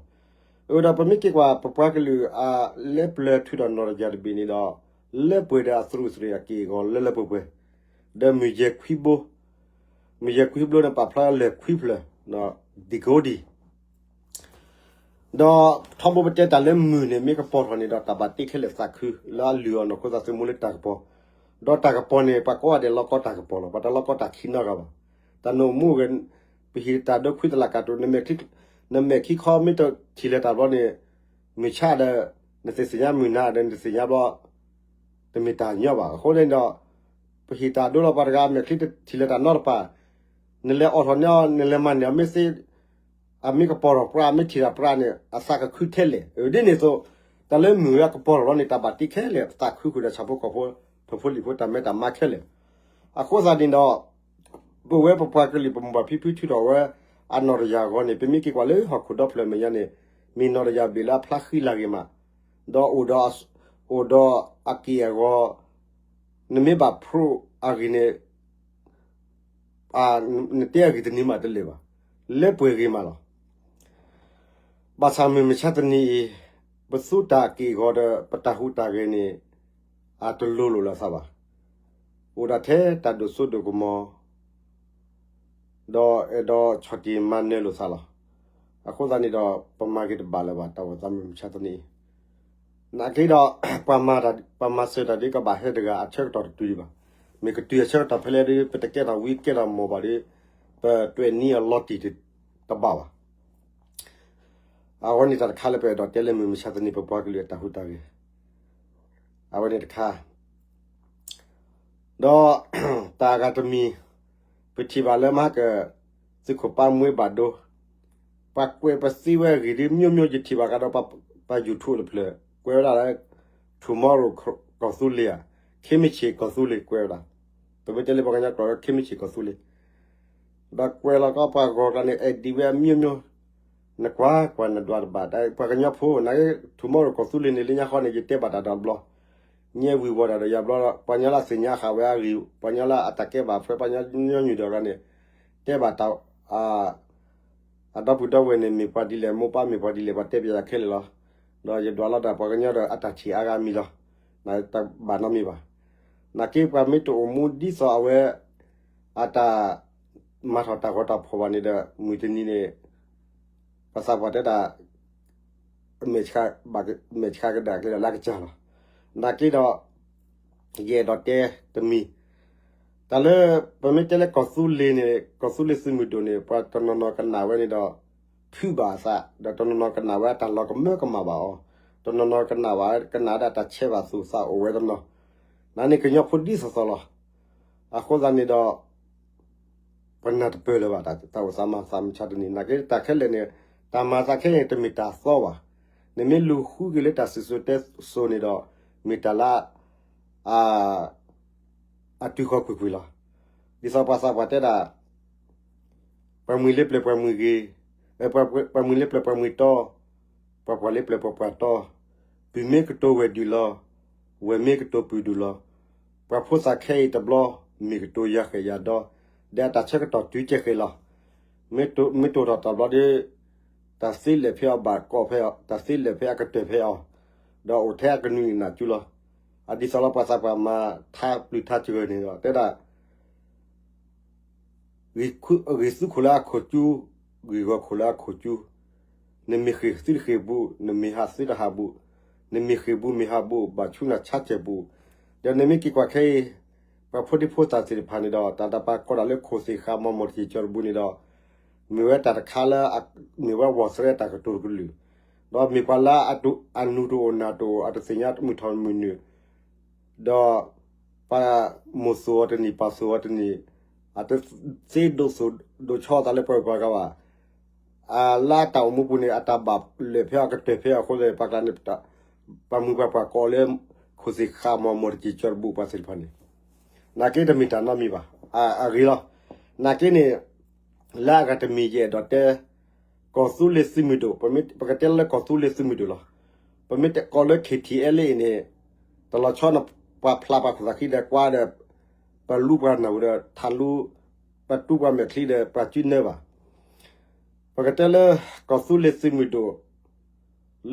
အဒီးပမ့ၢ်က့ၤကွၢ် ပပှၤကလုာ်အလၢပျၢၤထုးထီၣ်နီၣ်တယၢ်တဘ့ၣ်န့ၣ်ဒီး လၢပှဲၤဒီးအသရူးသရ့းအက့ၢ်အဂီၤလၢလၢပှဲၤပှဲၤ, ဒီးမုၢ်ယဲၢ်ခွံဘိ, မုၢ်ယဲၢ်ခွံဘိန့ၣ် ပာ်ဖျါလၢခွံဖျၢၣ်, ဒ်ကအိၣ်ဒံး ဒီးထီဘိပတဲတၢ်လၢမုၢ်န့ၣ် မ့ၢ်ကပီၤထီၣ်န့ၣ်ဒီး တၢ်ဘၣ်တ့ခဲလၢာ်သးခု လၢအလုၢ်အီၣ်နီၢ်ခိသးသမူလၢတၢ်ကပီၤ, ဒီးတၢ်ကပီၤန့ၣ် ပှၤကိးဂၤဒဲးလီၤကီတၢ်ကပီၤလီၤ. ပှၤတလီၤကီတၢ်ခံနီတဂၤဘၣ်. တၢ်နအိၣ်မူဂ့ၤ ပဟံးတၢ်ဒိခွံသလၢကတၢၢ် နမဲာ်ခံခီမ့ၢ်တထံၣ်လၢၤတၢ်ဘျီန့ၣ် မုၢ်ဆါဒီး နတသ့ၣ်ညါ မုၢ်နၤဒီးနတသ့ၣ်ညါဘျီ တမ့ၢ်တၢ်ညီဘၣ်. အဃိန့ၣ်ဒီး ပဟံးတၢ်ဒိလီၤ ပှၤတဂၤအမဲာ်ချံတထံၣ်လၢၤတၢ်နီတပၤ, နလဲၤအိးထီၣ်န့ၢ်အီၤ နလဲၤမၤန့ၢ်အီၤ မ့ၢ်သ့ အမ့ၢ်ကပီၤထီၣ်ပြး မ့ၢ်ထံၣ်တၢ်ပြးန့ၣ် အသးကခုထဲလဲၣ်. ဒ်န့ၣ်အသိး တၢ်လၢမုၢ်ဝဲကပီၤထီၣ်လီၤန့ၣ် တၢ်ဘၣ်တ့ခဲလၢာ် သးခုဃုာ်ဒီးဆၣ်ဖိကီၢ်ဖိ ထိၣ်ဖိလံၣ်ဖိ တၢ်မဲတၢ်မါခဲလၢာ်. အဃိသတးန့ၣ်ဒီး ပဝဲပပှၤကလုာ်ပမိၢ်ပၢ်ဖံဖုထုးထီၣ်ဝဲ အနီၣ်တယၢ်အဂီၢ်န့ၣ် ပမ့ၢ်က့ၤကွၢ်လၢဟီၣ်ခိၣ်ဒီဖျၢၣ်မဲာ်ညါန့ၣ် မ့ၢ်နီၣ်တယၢ်ဘ့ၣ်လၢအဖျါဃံလၤဂ့ၤမး, ဒီးအိၣ်ဒီး အိၣ်ဒီးအက့ၢ်အဂီၤ နမ့ၢ်ဘၣ်ဖျိအဂ့ၢ်န့ၣ် နတဲအဂ့ၢ်တနံၤမးတလၢာ်ဘၣ်, လၢပှဲၤဂ့ၤမးလီၤ. ဘၣ်ဆၣ်မုၢ်မဆါတနံၤအံၤ ပသူတၢ်က့ၢ်အဂီၤဒီး ပတၢ်ဟူးတၢ်ဂဲၤန့ၣ် အတလိၤလိာ်လၢၤသးဘၣ်. အိၣ်ဒၣ်ထဲတၢ်ဒိၣ်စိဒိၣ်ကမီၤ ဒီးအဲၣ်ဒိးဆီၣ်တံၢ်မၤနၢၤလိာ်သးလီၤ. အဃိသတးန့ၣ်ဒီး ပမၤက့ၤတဘၣ်လၢၤဘၣ် တၢ်အိၣ်သးမုၢ်မဆါတနံၤအံၤ, နာ်က့ဒီး ပှၤမၤစၢၤတၢ်ဒ်ကဘၣ်ဟဲတဂၤအဆၢကတီၢ်တတုၤဒံးဘၣ်. မ့ၢ်ကတုၤအဆၢကတီၢ်ဖဲလဲၣ်ဒီး ပတကဲထီၣ်ဝံကဲထီၣ်မီၢ်ဘၣ်ဒီး ပတွဲၣ်နံအလီၤတံၢ်တဘၣ်ဘၣ်. အဝဲန့ၣ်တၢ်တခါလၢပအဲၣ်ဒိးတဲလၢမုၢ်မဆါတနံၤ ပပှၤကလုာ်အတၢ်ဟူးတၢ်ဂဲၤ အဝဲန့ၣ်တခါ ဒီး တၢ်အဂၤတမံၤ ပထံၣ်ဘၣ်လၢမဟါက သုးခိၣ်ပၢ်မွှ့ဘၣ်ဒိ ပှၤကွဲးပသံဝဲအဂ့ၢ်ဒ် မျိုးမျိုး ယထံၣ်ဘၣ်ကဒီး ပှၤ YouTube တဖျၢၣ် ကွဲးဝဲဒၣ်လၢ Tomorrow ကီၢ်သူလ့ၤဧါ, ခ့မ့ၢ်ဆ့ၣ်ကီၢ်သူလ့ၤ ကွဲးဝဲဒၣ်. ပမ့ၢ်တဲလၢပှၤကညီကျိာ်လၢ ခ့မ့ၢ်ဆ့ၣ်ကီၢ်သူလ့ၤ ဒီးကွဲးလီၤကီးပှၤဂီၤကျါန့ၣ် အဲၣ်ဒိးဝဲအမျိုးမျိုး, နကွၢ်ကွၢ်နဒွးတဘၣ် ပှၤကညီဖိ နာ်က့ Tomorrow ကီၢ်သူလ့ၤန့ၣ် လၢညါဃီန့ၣ် ယတဲဘၣ်တၢ်ဒီးဘျီ ညဲဝံၤဝီၤတၢ်ဒီးယၤဘျီဒီး ပှၤကညီလၢအသ့ၣ်ညါဃာ်ဝဲအဂ့ၢ် ပှၤကညီလၢအတၢ်ကဲဘၣ်ဖဲ ပှၤကညီညီနုၢ်ဒီးဂၤန့ၣ် တဲဘၣ်တၢ် အဒီပုၢ်ဒီဝဲၢ်န့ၣ် မ့ၢ်ပှၤဒ်လဲၣ် မိၢ်ပၢ်မ့ၢ်ပှၤဒ်လဲၣ် ပှၤတဲပျးယၤခဲလၢာ်လီၤ. ဒီးယဒွးလီၤဒၣ်ပှၤကညီဒီးအတၢ်ထံၣ်အါဂၤမံၤလီၤ. နတဘၣ်နီတမံၤဘၣ်. နာ်က့ပှၤမ့ၢ်တအိၣ်မူဒ်သိးအဝဲ အတၢ်မၤထီၣ်တၢ်ဂီၤတၢ်ဖီၣ်ဘၣ်န့ၣ်ဒီး မုၢ်တနံၤန့ၣ် ပှၤသးပှၢ်တဲဒၣ် မဲာ်ဆှးကဒၣ်ကျဲဒီးလၢကစၢ်လီၤ. နာ်က့ဒီး ယအဲၣ်ဒိးတဲတမံၤ တၢ်လၢ ပမ့ၢ်တဲလၢကီၢ်သူလ့ၤန့ၣ် ကီၢ်သူလ့ၤသုးမုၢ်ဒိၣ်န့ၣ် ပှၤတနီၤနီၤကနၣ်ဝဲန့ၣ်ဒီး ထုးဘၣ်အသး ဒီးတနီၤနီၤကနၣ်ဝဲအတၢ်လီၤကမၢကမၣ်ဘၣ်အီၤ, တနီၤနီၤကနၣ်ဝဲ ကနၣ်ဒၣ်တၢ်ဆဲးဘၣ်သူၣ်သးအိၣ်ဝဲတနီၤ, နန့ၣ်ကညီဖိဒ်သိးသိးလီၤ. အဃိသတးန့ၣ်ဒီး ပနၢ်တပၢၢ်လၢၤဘၣ် တၢ်အိၣ်သးမၤသးမုၢ်မဆါတနံၤ နာ်က့တၢ်ခဲလၢာ်န့ၣ် တၢ်မၤသးခဲအံၤန့ၣ် တမ့ၢ်တၢ်သီဘၣ်. နမ့ၢ်လူၤဃုက့ၤလၢတၢ်စံၣ်စိၤတဲစိၤန့ၣ်ဒီး မ့ၢ်တၢ်လၢ အတုၤဃီၤကွ့ၢ်ကွ့ၢ်လီၤ. ဒ်သိးပှၤသးပှၢ်တဲဒၣ် ပှၤမှံၤလၢပျၢၤပှၤမှံၤဂ့ၤ, ပှၤမှံၤလၢပျၢၤပှၤမှံၤတီ, ပှၤပှၢ်လၢပျၢၤပှၤပှၢ်တီ, ပုၢ်မ့ၢ်ကတိၤဝဲၢ်ဒုၣ်လီၤ, ဝဲၢ်မ့ၢ်ကတိၤပုၢ်ဒုၣ်လီၤ. ပှၤဖိသၣ်ခဲအံၤတဘျီ မ့ၢ်ကတိၤယၤဃဲးယၤဒီ, ဒီးအတၢ်ဆၢကတီၢ်တုၤကဲဃဲးလီၤ. မ့ၢ်တိၤထီၣ်တဘျီဒီး တၢ်သ့လဲၣ်ဖဲအီၤဘၣ်ကိးဖဲအီၤ, တၢ်သ့လဲၣ်ဖဲအကတၢၢ်ဖဲအီၤ, ဒီးအိၣ်ထဲအကနွံနံၣ်နၢ်ကၠူလီၤ. အဒ်သိးလီၤပှၤသးပှၢ်မၤထါပျုၤထါစှၢၤန့ၣ်ဒီး တဲဒၣ် ဂ့ၤသူခိၣ်လၢအခိၣ်ကၠူ, ဂ့ၢ်ဂီၤခိၣ်လၢအခိၣ်ကၠူ, နမ့ၢ်ဃ့ၢ်သုတဃ့ၢ်ဘူး, နမ့ၢ်ဟးသုတဟးဘူး, နမ့ၢ်ဃ့ၢ်ဘူးမ့ၢ်ဟးဘူး ဘၣ်ဆူနဆါစဲးဘူး. ဒီးနမ့ၢ်က့ၤကွၢ်ခဲအံၤ ပှၤဖိဒံဖိသၣ်သ့ၣ်တဖၣ်န့ၣ်ဒီး တၢ်တပာ်ကိးတၢ်လၢခိၣ်သ့ၣ်ဃာ်မီၢ်မီၢ်တက့ၢ်ကၠီတဘူးန့ၣ်ဒီး မ့ၢ်ဝဲတၢ်တခါလၢ မ့ၢ်ဝဲဝီၢ်သရဲတၢ်ကတိၤတကလုာ်, ဒီးမ့ၢ်ပှၤလၢအနူၤတအိၣ်နၢ်တအိၣ် အတသ့ၣ်ညါမုၢ်ထီၣ်မုၢ်နုာ် ဒီး ပှၤမိၢ်သိၣ်အီၤတနံၣ် ပၢ်သိၣ်အီၤတနံၣ် အတသ့ဒိးသိၣ်ဒိးဆီအသးလၢပှၤဂၤပှၤဂၤဘၣ်. အလၢအတၢ်အိၣ်မူပူၤန့ၣ် အတၢ်ဘၣ်လဲၣ်ဖဲအကတၢၢ်ဖဲအဃိသတး ပှၤကျါန့ၣ် ပှၤမုၢ်ပှၤပှၢ်ကိးလၢ ခိၣ်သ့ၣ်ဃာ်မီၢ်မီၢ်တက့ၢ်ကၠီတဘူးပှၤသ့ၣ်တဖၣ်န့ၣ် နာ်က့တမ့ၢ်တၢ်နီတမံၤဘၣ်. အဂ့ၤလီၤ. နာ်က့န့ၣ် လၢအဂၤတမံၤယအဲၣ်ဒိးတဲ ကီၢ်သူလ့ၤသုးမုၢ်ဒိၣ်, ပကတဲလၢကီၢ်သူလ့ၤသုးမုၢ်ဒိၣ်လီၤ. ပမ့ၢ်ကိးလၢ K T L A အံၤန့ၣ် တလီၤဆီနပှၤဖျါပှၤခိၣ်သးခံဒီးကွၢ်ဒီး ပလူပှၤနၢ်ဟူဒီးထးလူ ပတူပှၤမဲာ်ချံဒီးပှၤစုနၢဘၣ်. ပ ပကတဲလၢ ကီၢ်သူလ့ၤသုးမုၢ်ဒိၣ်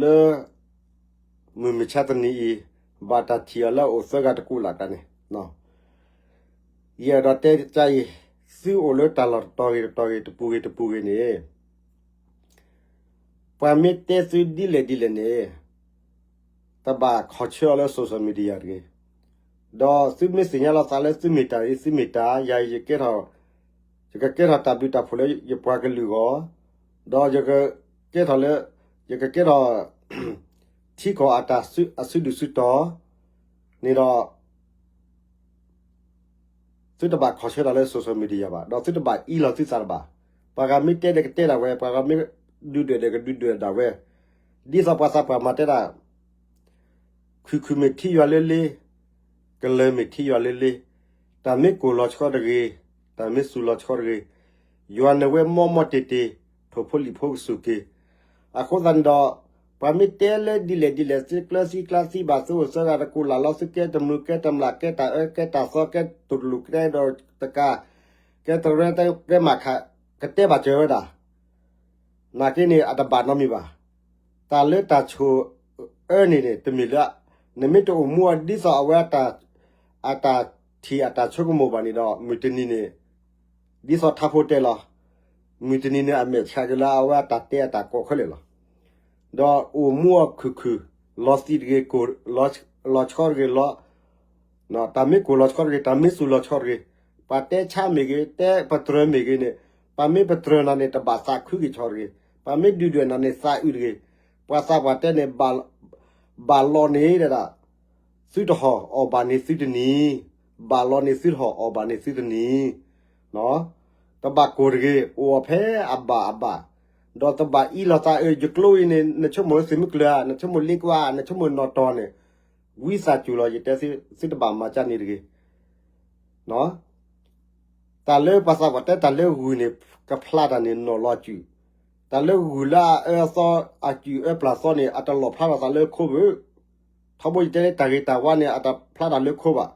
လၢ မုၢ်မဆါတနံၤအံၤ ဘၣ်တၢ်ထံၣ်အီၤလၢအအိၣ်သၢဂၤတကူာ်လၢ်တၢ်န့ၣ် ယအဲၣ်ဒိးတဲကအံၤ သုအိၣ်လၢတၢ်လီၢ်တတီၤဂ့ၤတတီၤဂ့ၤ တပူၤဂ့ၤတပူၤဂ့ၤန့ၣ် ပှၤမ့ၢ်တဲသုဒ်လဲၣ်ဒ်လဲၣ်န့ၣ် တဘၣ်ခီၣ်ဆၢအီၤလၢ social media တဂ့ၤ. ဒီးသုမ့ၢ်သ့ၣ်ညါလီၤသးလၢသုမ့ၢ်တၢ်အံၤ သုမ့ၢ်တၢ် ယၤယကဲထီၣ် ယကကဲထီၣ်တၢ်ဘျုးတၢ်ဖှိၣ်လၢယပှၤကလုာ်အဂီၢ်, ဒီးယကကဲထီၣ်လၢ ယကကဲထီၣ် ထံကီၢ်အတၢ်အစုဒုၣ်စုတီၤ န့ၣ်ဒီး သုတဘၣ်ခီၣ်ဆၢတၢ်လၢ social media ဘၣ်, ဒီးသုတဘၣ်အံးလီၤသုသးတဘၣ်. ပှၤဂၤမ့ၢ်တဲဒီးကတဲဒၣ်ဝဲ, ပှၤဂၤမ့ၢ်ဒုၣ်ဒွဲၣ်ဒီးကဒုၣ်ဒွဲၣ်ဒၣ်ဝဲ. ဒ်သိးပှၤသးပှၢ်မၤတဲဒၣ် ခုၣ်ခုၣ်မ့ၢ်ထံယွၤလၢလ့, ကလၢၤမ့ၢ်ထံယွၤလၢလ့, တၢ်မ့ၢ်ကိၢ်လီၤဆီတဂ့ၤ, တၢ်မ့ၢ်စူၤလီၤဆီတဂ့ၤ, ယွၤနဝဲမီမီတ့ၢ်တ့ၢ်, ထိၣ်ဖိလံၣ်ဖိကစူၢ်က့ၤ. အဃိသတးန့ၣ်ဒီး ပှၤမ့ၢ်တဲလၢဒ်လဲၣ်ဒ်လဲၣ် သုကျၢၤစံကျါသံဘၣ် သုအိၣ်သၢဂၤတကူာ်လၢ်လီၤ သုကဲတမုာ်ကဲတမျၢ် ကဲတၢ်အၢကဲတၢ်သီ ကဲတလူၢ်ကဲဒီးတကး ကဲတရဲကဲမၤခး ကတဲဘၣ်စၢၤဝဲဒၣ် နာ်က့န့ၣ် အတဘၣ်နီတမံၤဘၣ်. တၢ်လၢတၢ်ဆိၣ်အၢန့ၣ်န့ၣ် တမ့ၢ်လၢ နမ့ၢ်တအိၣ်မူအီၤဒ်သိးအဝဲ အတၢ်ထံၣ်အတၢ်ဆိကမိၣ်ဘၣ်န့ၣ်ဒီး မုၢ်တနံၤန့ၣ် ဒ်သိးထါဖိတဲလီၤ, မုၢ်တနံၤန့ၣ် အမဲာ်ဆှးက့ၤလၢအဝဲအတၢ်တဲအတၢ်ကိးခဲလၢာ်လီၤ. ဒီးအိၣ်မူအီၤခုၣ်ခုၣ်, လီၤသံးတဂ့ၤ, ကိၢ်လီၤဆီတဂ့ၤ, လီၤ တၢ်မ့ၢ်ကိၢ်လီၤဆီတဂ့ၤ, တၢ်မ့ၢ်စူၤလီၤဆီတဂ့ၤ, ပှၤတဲဆါမ့ၢ်ဂ့ၤ, တဲပတြၢၤမ့ၢ်ဂ့ၤန့ၣ်, ပှၤမ့ၢ်ပတြၢၤနၤန့ၣ် တဘၣ်သးခုက့ၤဆီတဂ့ၤ, ပှၤမ့ၢ်ဒုၣ်ဒွဲၣ်နၤန့ၣ် သးအုးတဂ့ၤ, ပှၤသးပှၢ်တဲန့ၣ် ဘၣ်လီၤန့ၣ်ဒၣ် သုတဟီၣ်အီၣ်ဘၣ်န့ၣ်သုတနံၤ, ဘၣ်လီၤန့ၣ်သုတဟီၣ်အီၣ်ဘၣ်န့ၣ်သုတနံၤ, တဘၣ်ကိၢ်တဂ့ၤ, အိၣ်အီၤဖဲအဘၣ်အဘၣ်, ဒီးတဘၣ်အံးလီၤသးအၢ ယကျိအံၤန့ၣ် နဆိကမိၣ်လၢသုးမုၢ်ကျၢၤဧါ, နဆိကမိၣ်လ့ကွၢ်, နဆိကမိၣ်နီၢ်တီၤန့ၣ်, ဝံသးစူၤလီၤ ယတဲသုတဘၣ်မၤကၢ်န့ၣ်တဂ့ၤ. တၢ်လၢပှၤသးပှၢ်တဲတၢ်လၢဂုၢ်န့ၣ် ကဖျါတၢ်န့ၣ်နီၢ်လီၤစုာ်, တၢ်လၢဂုၢ်လၢအအၢအသီ အစုာ်အၢပျၢ်သီန့ၣ် အတလီၣ်ဖျါထီၣ်သးလၢခိဘၣ်. ထီဘိယတဲလၢတၢ်ဂ့ၤတၢ်ဝါန့ၣ် အတဖျါတၢ်လၢခိဘၣ်.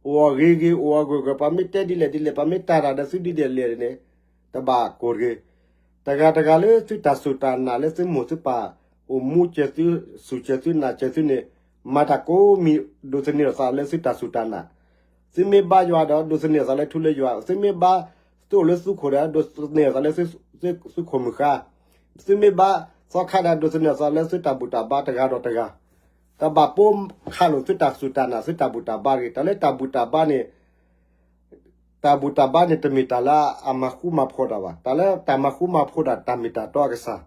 အိၣ်အီၤဂ့ၤဂ့ၤ အိၣ်အီၤဂၢၢ်ဂၢၢ် ပှၤမ့ၢ်တဲဒ်လဲၣ်ဒ်လဲၣ် ပှၤမ့ၢ်တၢ်တၢ်ဒီးသုဒ်လဲၣ်လဲၣ်န့ၣ် တဘၣ်ကိၢ်တဂ့ၤ. တဂၤတဂၤလၢသုတၢ်စူၢ်တၢ်နာ်လၢသုမိၢ်သုပၢ် အိၣ်မူစၢၤသု စူၢ်စၢၤသုနာ်စၢၤသုန့ၣ် မၤတၢ်ကိးမံၤ ဒိးသန့ၤအသးလၢသုတၢ်စူၢ်တၢ်နာ်. သုမ့ၢ်ဘါယွၤဒီး ဒိးသန့ၤအသးလၢထူလၢယွၤ, သုမ့ၢ်ဘါ သုအိၣ်လၢသုးခိၣ်ဒီး ဒိးသန့ၤအသးလၢသု သုခိၣ်မုၢ်ဃါ, သုမ့ၢ်ဘါသီခါဒီး ဒိးသန့ၤအသးလၢသုတၢ်ဘူၣ်တၢ်ဘါတဂၤဒီးတဂၤ. တဘၣ်ပိာ်ခးလိာ်သုတၢ်စူၢ်တၢ်နာ် သုတၢ်ဘူၣ်တၢ်ဘါတဂ့ၤ. တၢ်လၢတၢ်ဘူၣ်တၢ်ဘါန့ၣ် တၢ်ဘူၣ်တၢ်ဘါန့ၣ် တမ့ၢ်တၢ်လၢအမၤဃူမၤဖိးတၢ်ဘၣ်. တၢ်လၢတၢ်မၤဃူမၤဖိးတၢ် တၢ်မ့ၢ်တၢ်တီအကစၢ်.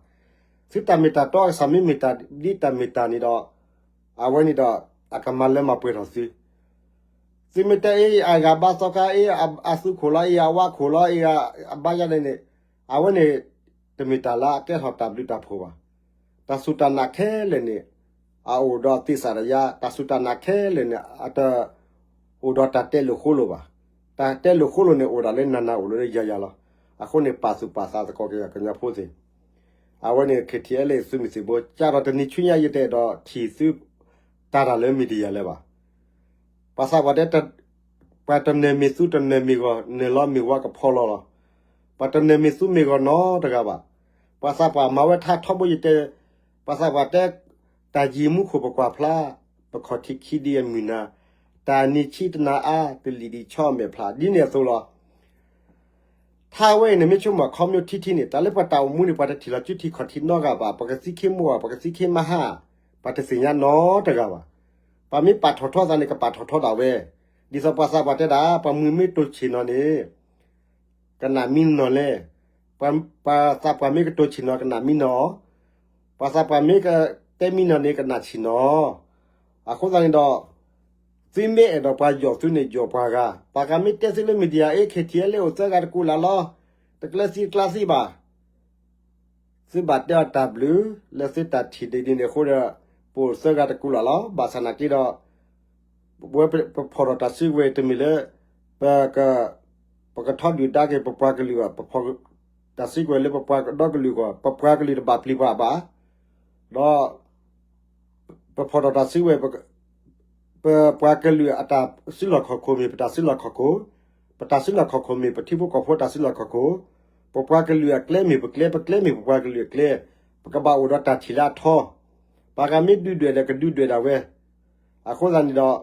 သုတၢ်မ့ၢ်တၢ်တီအကစၢ်မ့မ့ၢ်တၢ်ဒ်တၢ်မ့ၢ်တၢ်န့ၣ်ဒီး အဝဲန့ၣ်ဒီး အကမၤလၢမၤပှဲၤထီၣ်သု. သုမ့ၢ်တဲအ့ၣ် အဂၤဘါသီခါ အ့ၣ် အသုးခိၣ်လီၤ အ့ၣ် အဝါခိၣ်လီၤ အ့ၣ် အဘါယွၤန့ၣ်န့ၣ် အဝဲန့ၣ် တမ့ၢ်တၢ်လၢအကဲထီၣ်တၢ်ဘျုးတၢ်ဖှိၣ်ဘၣ်. တၢ်စူၢ်တၢ်နာ်ခဲလၢာ်န့ၣ် အအိၣ်ဒီးသ့ၣ်စၢ်တယါ, တၢ်စူၢ်တၢ်နာ်ခဲလၢာ်န့ၣ် အတအိၣ်ဒီးတၢ်တဲလိာ်ဃိလိာ်ဘၣ်. တၢ်တဲလိာ်ဃိလိာ်န့ၣ် အိၣ်ဒၣ်လၢနၤနၤအိၣ်လၢယၤယၤလီၤ. အဃိန့ၣ် ပာ်သူၣ်ပာ်သးသကိးက့ၤကညီဖိသ့ၣ်, အဝဲန့ၣ် KTLA သုးမုၢ်သံၣ်ဘိ ကၢ်ဒီးတနံၤဆူညါယတအဲၣ်ဒိးထံၣ်သု တၢ်တၢ်လၢ media လၢၤဘၣ်. ပှၤသးပှၢ်တဲ ပှၤတနၢၤမ့ၢ်သူတနၢၤမ့ၢ်ဂီၤ နၢၤလီၤမ့ၢ်ဝါကဖီလီၤလီၤ. ပှၤတနၢၤမ့ၢ်သူမ့ၢ်ဂီၤနီတဂၤဘၣ်. ပှၤသးပှၢ်မၤဝဲထါထီဘိယတဲ, ပှၤသးပှၢ်တဲ တၢ်ယံၤမူခိၣ်ပကွၢ်ဖျါ, ပခီၣ်ထံးခံဒံအမုၢ်နၤ, တၢ်နံၤဆံးတနၤအါ, တလံာ်ဒံးဆီအမဲာ်ဖျါ, ဒ်န့ၣ်အသိးလီၤ. ထါဝဲအံၤန့ၣ် မ့ၢ်ဆိကမိၣ်အခီပညီထံထံန့ၣ် တၢ်လၢပှၤတၢ်အိၣ်မူန့ၣ် ပှၤတထံၣ်လီၤစုထံခီၣ်ထံးနီတဂၤဘၣ်, ပှၤကသံခ့မိၢ်ဘၣ်, ပှၤကသံခ့မဟါ, ပှၤတသ့ၣ်ညါနီတဂၤဘၣ်. ပှၤမ့ၢ်ပာ်ထီၣ်ထီသးန့ၣ် ကပာ်ထီၣ်ထီဒၣ်ဝဲ, ဒ်သိးပှၤသးပှၢ်တဲဒၣ် ပှၤမုၢ်မ့ၢ်တိၢ်ဆ့ၣ်နီၤန့ၣ် ကနၣ်မံနီၤလဲၣ်. ပှၤသးပှၢ်မ့ၢ်ကတိၤဆ့ၣ်နီၤ ကနၣ်မံနီၤ, ပှၤသးပှၢ်မ့ၢ်ကတဲမံနီၤန့ၣ် ကနၣ်ဆ့ၣ်နီၤ. အဃိသတးန့ၣ်ဒီး သုမ့ၢ်အဲၣ်ဒိးပှၤယီၢ်သုန့ၣ် ယီၢ်ပှၤဂၤ, ပှၤဂၤမ့ၢ်တဲသုလၢ media အ့ၣ် KTLA အိၣ်သၢဂၤတကူာ်လၢ်လီၤ, တကျၢၤသံတကျါသံဘၣ်. သုဘၣ်တဲအီၤတၢ်ဘျုး လၢသုတၢ်ထံၣ်ဒ်န့ၣ်အဃိဒီး ပအိၣ်သၢဂၤတကူာ်လၢ်လီၤ. ဘၣ်ဆၣ်နာ်က့ဒီး ပဝဲပဖီၣ်ထီၣ်တၢ်စုကဝဲၤတမ့ၢ်လၢ ပက ပကထီဒုၣ်ဒါက့ၤ ပပှၤကလုာ်ဘၣ်, ပဖီၣ်တၢ်စုကဝဲၤလၢပပှၤကဒီကလုာ်အဂီၢ်, ပပှၤကလုာ်တဘၣ်ပျံၤပှၤဘၣ်. ဒီး ပဖီၣ်ထီၣ်တၢ်စုကဝဲၤ ပပှၤကလုာ်အတၢ်စုလီၢ်ခီၣ်ခိၣ်မ့ၢ်ပတၢ်စုလီၢ်ခီၣ်ခိၣ်, ပတၢ်စုလီၢ်ခီၣ်ခိၣ်မ့ၢ်ပထံဖိကီၢ်ဖိတၢ်စုလီၢ်ခီၣ်ခိၣ်, ပ ပပှၤကလုာ်အကျဲမ့ၢ်ပကျဲ, ပကျဲမ့ၢ်ပပှၤကလုာ်အကျဲ, ပကဘၣ်အိၣ်ဒီးတၢ်ထံၣ်လၢအထီ, ပှၤဂၤမ့ၢ်ဒုၣ်ဒွဲၣ်ဒီးကဒုၣ်ဒွဲၣ်ဒၣ်ဝဲ, အဃိသတးန့ၣ်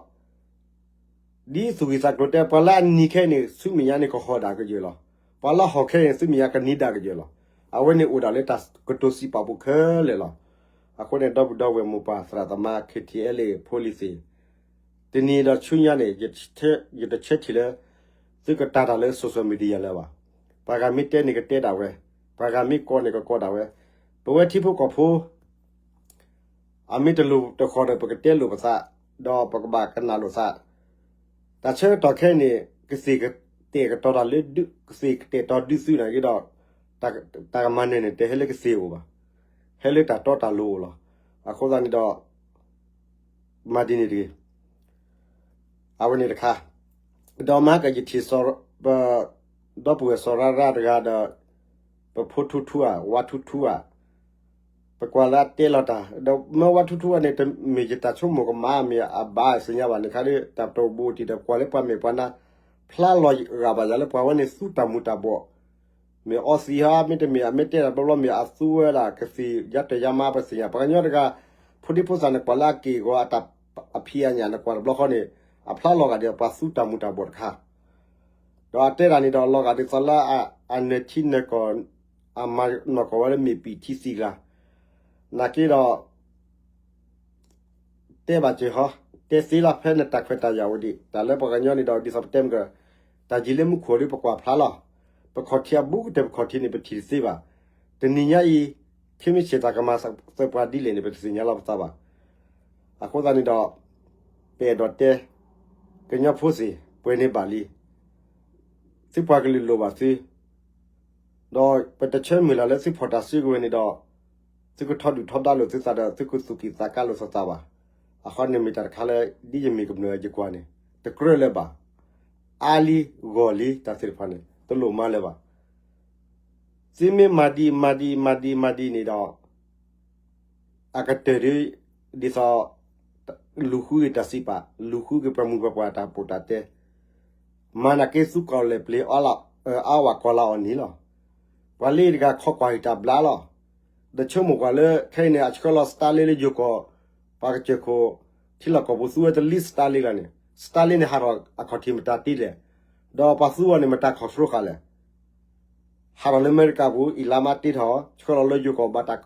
ဒီး ဒ်သူၣ်ဂ့ၢ်သးကျိၤတဲ ပှၤလၢအနံၤခဲအံၤန့ၣ် ဆူမဲာ်ညါန့ၣ်ကဟီၣ်ဒၣ်ကယၢၢ်လီၤ. ပှၤလၢအဟီၣ်ခဲအံၤန့ၣ် ဆူမဲာ်ညါကနံၤဒၣ်ကယၢၢ်လီၤ. အဝဲန့ၣ်အိၣ်ဒၣ်လၢတၢ်ကတိၤစံးပာ်ပူၤခဲလၢာ်လီၤ. အဃိန့ၣ် ဒီပုၢ်ဒီဝဲၢ်မိၢ်ပၢ်သရၣ်သမါ ခ့ထံအဲလ့ၣ်ဖိလံၤသ့ၣ်, တနံၤဒီးဆူညါန့ၣ် ယတဆၢထံၣ်လၢ သုကတၢ်တၢ်လၢ social media လၢၤဘၣ်. ပှၤဂၤမ့ၢ်တဲန့ၣ်ကတဲဒၣ်ဝဲ, ပှၤဂၤမ့ၢ်ကိးန့ၣ်ကကိးဒၣ်ဝဲ, ပဝဲထံဖိကီၢ်ဖိ အမ့ၢ်တလိၣ်တဃီၤဒီး ပကတဲလိာ်ပသး, ဒီးပကဘၣ်ကနၣ်လိာ်သး, တၢ်ဆၢကတီၢ်ခဲအံၤန့ၣ် ကသ့ၣ်ကတဲာ်ကတီၤတၢ်လၢ ကသ့ၣ်ကတဲာ်ကတီၤဒုးသုန့ၣ်က့ဒီး တၢ်ကမၤနၢၤန့ၣ် တဟဲလၢကသ့ၣ်အိၣ်ဘၣ်, ဟဲလၢတၢ်တီတၢ်လိၤအိၣ်လီၤ. အဃိသတးန့ၣ်ဒီး မၤဒ်န့ၣ်တဂ့ၤ. အဝဲန့ၣ်တခါ, ဒီးမဟါကယထံၣ် ဒီပုၢ်ဝဲၢ်စီၤရၣ်ရၣ်တဂၤဒီး ပဖိထူထူဧါ ဝါထူထူဧါ, ပကွၢ်လၢအတဲလီၤတၢ် ဒီးမ့ၢ်ဝါထူထူဧါန့ၣ် တမ့ၢ်ယတၢ်ဆိကမိၣ်ကမၣ်မ့ၢ်အဘၣ်သ့ၣ်ညါဘၣ်န့ၣ်ခါဒီး တၢ်တအိၣ်ဘူးအိၣ်တံၢ်ဒီး ကွၢ်လၢပှၤမဲာ်ပှၤနါ ဖျါလီၤဂာ်ဘၣ်ယၤလၢပှၤဝဲန့ၣ်သူတၢ်မူၤတၢ်ဘှီး, မ့ၢ်အီသံးဟါ မ့တမ့ၢ် အမ့ၢ်တဲတၢ်ဘျီဘျီ မ့ၢ်အသူဝဲဒၣ်ကသ့ၣ်ယါတယါမါပသ့ၣ်ညါ ပှၤကညီတဂၤ ဖိဒံဖိသၣ်န့ၣ် ကွၢ်လၢအက့ၢ်အဂီၤအတၢ်အဖံးအညၣ်န့ၣ် ကွၢ်တဘျီဃီန့ၣ် အဖျါလီၤဂာ်ဒီးပှၤသူတၢ်မူၤတၢ်ဘှီးတခါ ဒီးအတဲဒၣ်န့ၣ်ဒီး လီၤဂာ်ဒ်သိးလၢအနၢၤထံနၢၤကီၢ် အမၤနီၢ်ကီၢ်ဝဲလၢမ့ၢ်ပံာ်ထံသံကျါ, နာ်က့ဒီး တဲဘၣ်စ့ၢ်ကီး, တဲသ့လီၤ ဖဲနတၢ်ခွဲးတၢ်ယာ်ဝဲဒၣ် တၢ်လၢပှၤကညီန့ၣ်ဒီး ဒ်သိးပတဲမ့ၢ်က တၢ်ယံာ်လၢမူခိၣ်ဒီးပကွၢ်ဖျါလီၤ. ပခီၣ်ထံးအဘူးကတၢၢ် ပခီၣ်ထံးန့ၣ် ပထံၣ်တသ့ဘၣ်. တနံၤညါအံၤ ခ့မ့ၢ်ဆ့ၣ်တၢ်ကမၤသးပှၤဒ်လဲၣ်န့ၣ် ပတသ့ၣ်ညါလီၤပသးဘၣ်. အဃိသတးန့ၣ်ဒီး ပအဲၣ်ဒိးတဲ ကညီဖိသ့ၣ် ပှဲၤန့ၢ်ဘၣ်လံ သုပှၤကလုာ်လိၣ်ဘၣ်သု ဒီးပတဆၢမုၢ်လၢ်လၢသုဖီၣ်တၢ်စုကဝဲၤန့ၣ်ဒီး သုကထီဒုၣ်ထီဒါလိာ်သုသးဒီး သုကသူၣ်ကံၢ်သးကါလိာ်သုသးဘၣ်. အဃိန့ၣ်မ့ၢ်တၢ်တခါလၢ ဒ်ယမ့ၢ်ကမျၢၢ်ယကွၢ်န့ၣ် တကြၢးလၢၤဘၣ်. အါလံ ဂီၢ်လံ တၢ်သ့ၣ်တဖၣ်န့ၣ် တလိၣ်မၤလၢၤဘၣ်. သုမ့ၢ်မၤဒံးမၤဒံးမၤဒံးမၤဒံးန့ၣ်ဒီး အကတၢၢ်ဒ် ဒ်သိး လူၤဃုက့ၤတၢ်စံးပာ် လူၤဃုက့ၤပှၤမုၢ်ပှၤပှၢ်တၢ်ပီးတၢ်တဲ မၤနာ်က့သုကီၢ်လဲၢ်ပျ့ၤ အါဝဲကီၢ်လၤအီၤန့ၣ်လီၤ. ပှၤလၢအံၤတဂၤခီကွၢ်ဟံၣ်တၢ်ဘျါလီၤ. ဒီးဆိကမိၣ်ကွၢ်လၢ ခဲအံၤန့ၣ် အဆှၢလီၤ Starlink လၢယိၤကီၢ် ပှၤကစၢၢ်ခိၣ် ထံလီၢ်ကီၢ်ပူၤ သူဝဲတလံ Starlink လီၤန့ၣ် Starlink န့ၣ် ဟးထီၣ်အခီၣ်ထံးမတၤတ့ၢ်လဲၣ်. ဒီးပှၤသူအီၤန့ၣ် မတၤ control ဃာ်လဲၣ်. ဟးထီၣ်လၢအမဲရကၤပူၤ Elon Musk တ့ထီၣ် ဆှၢလီၤလၢယိၤကီၢ် ဘၣ်တၢ်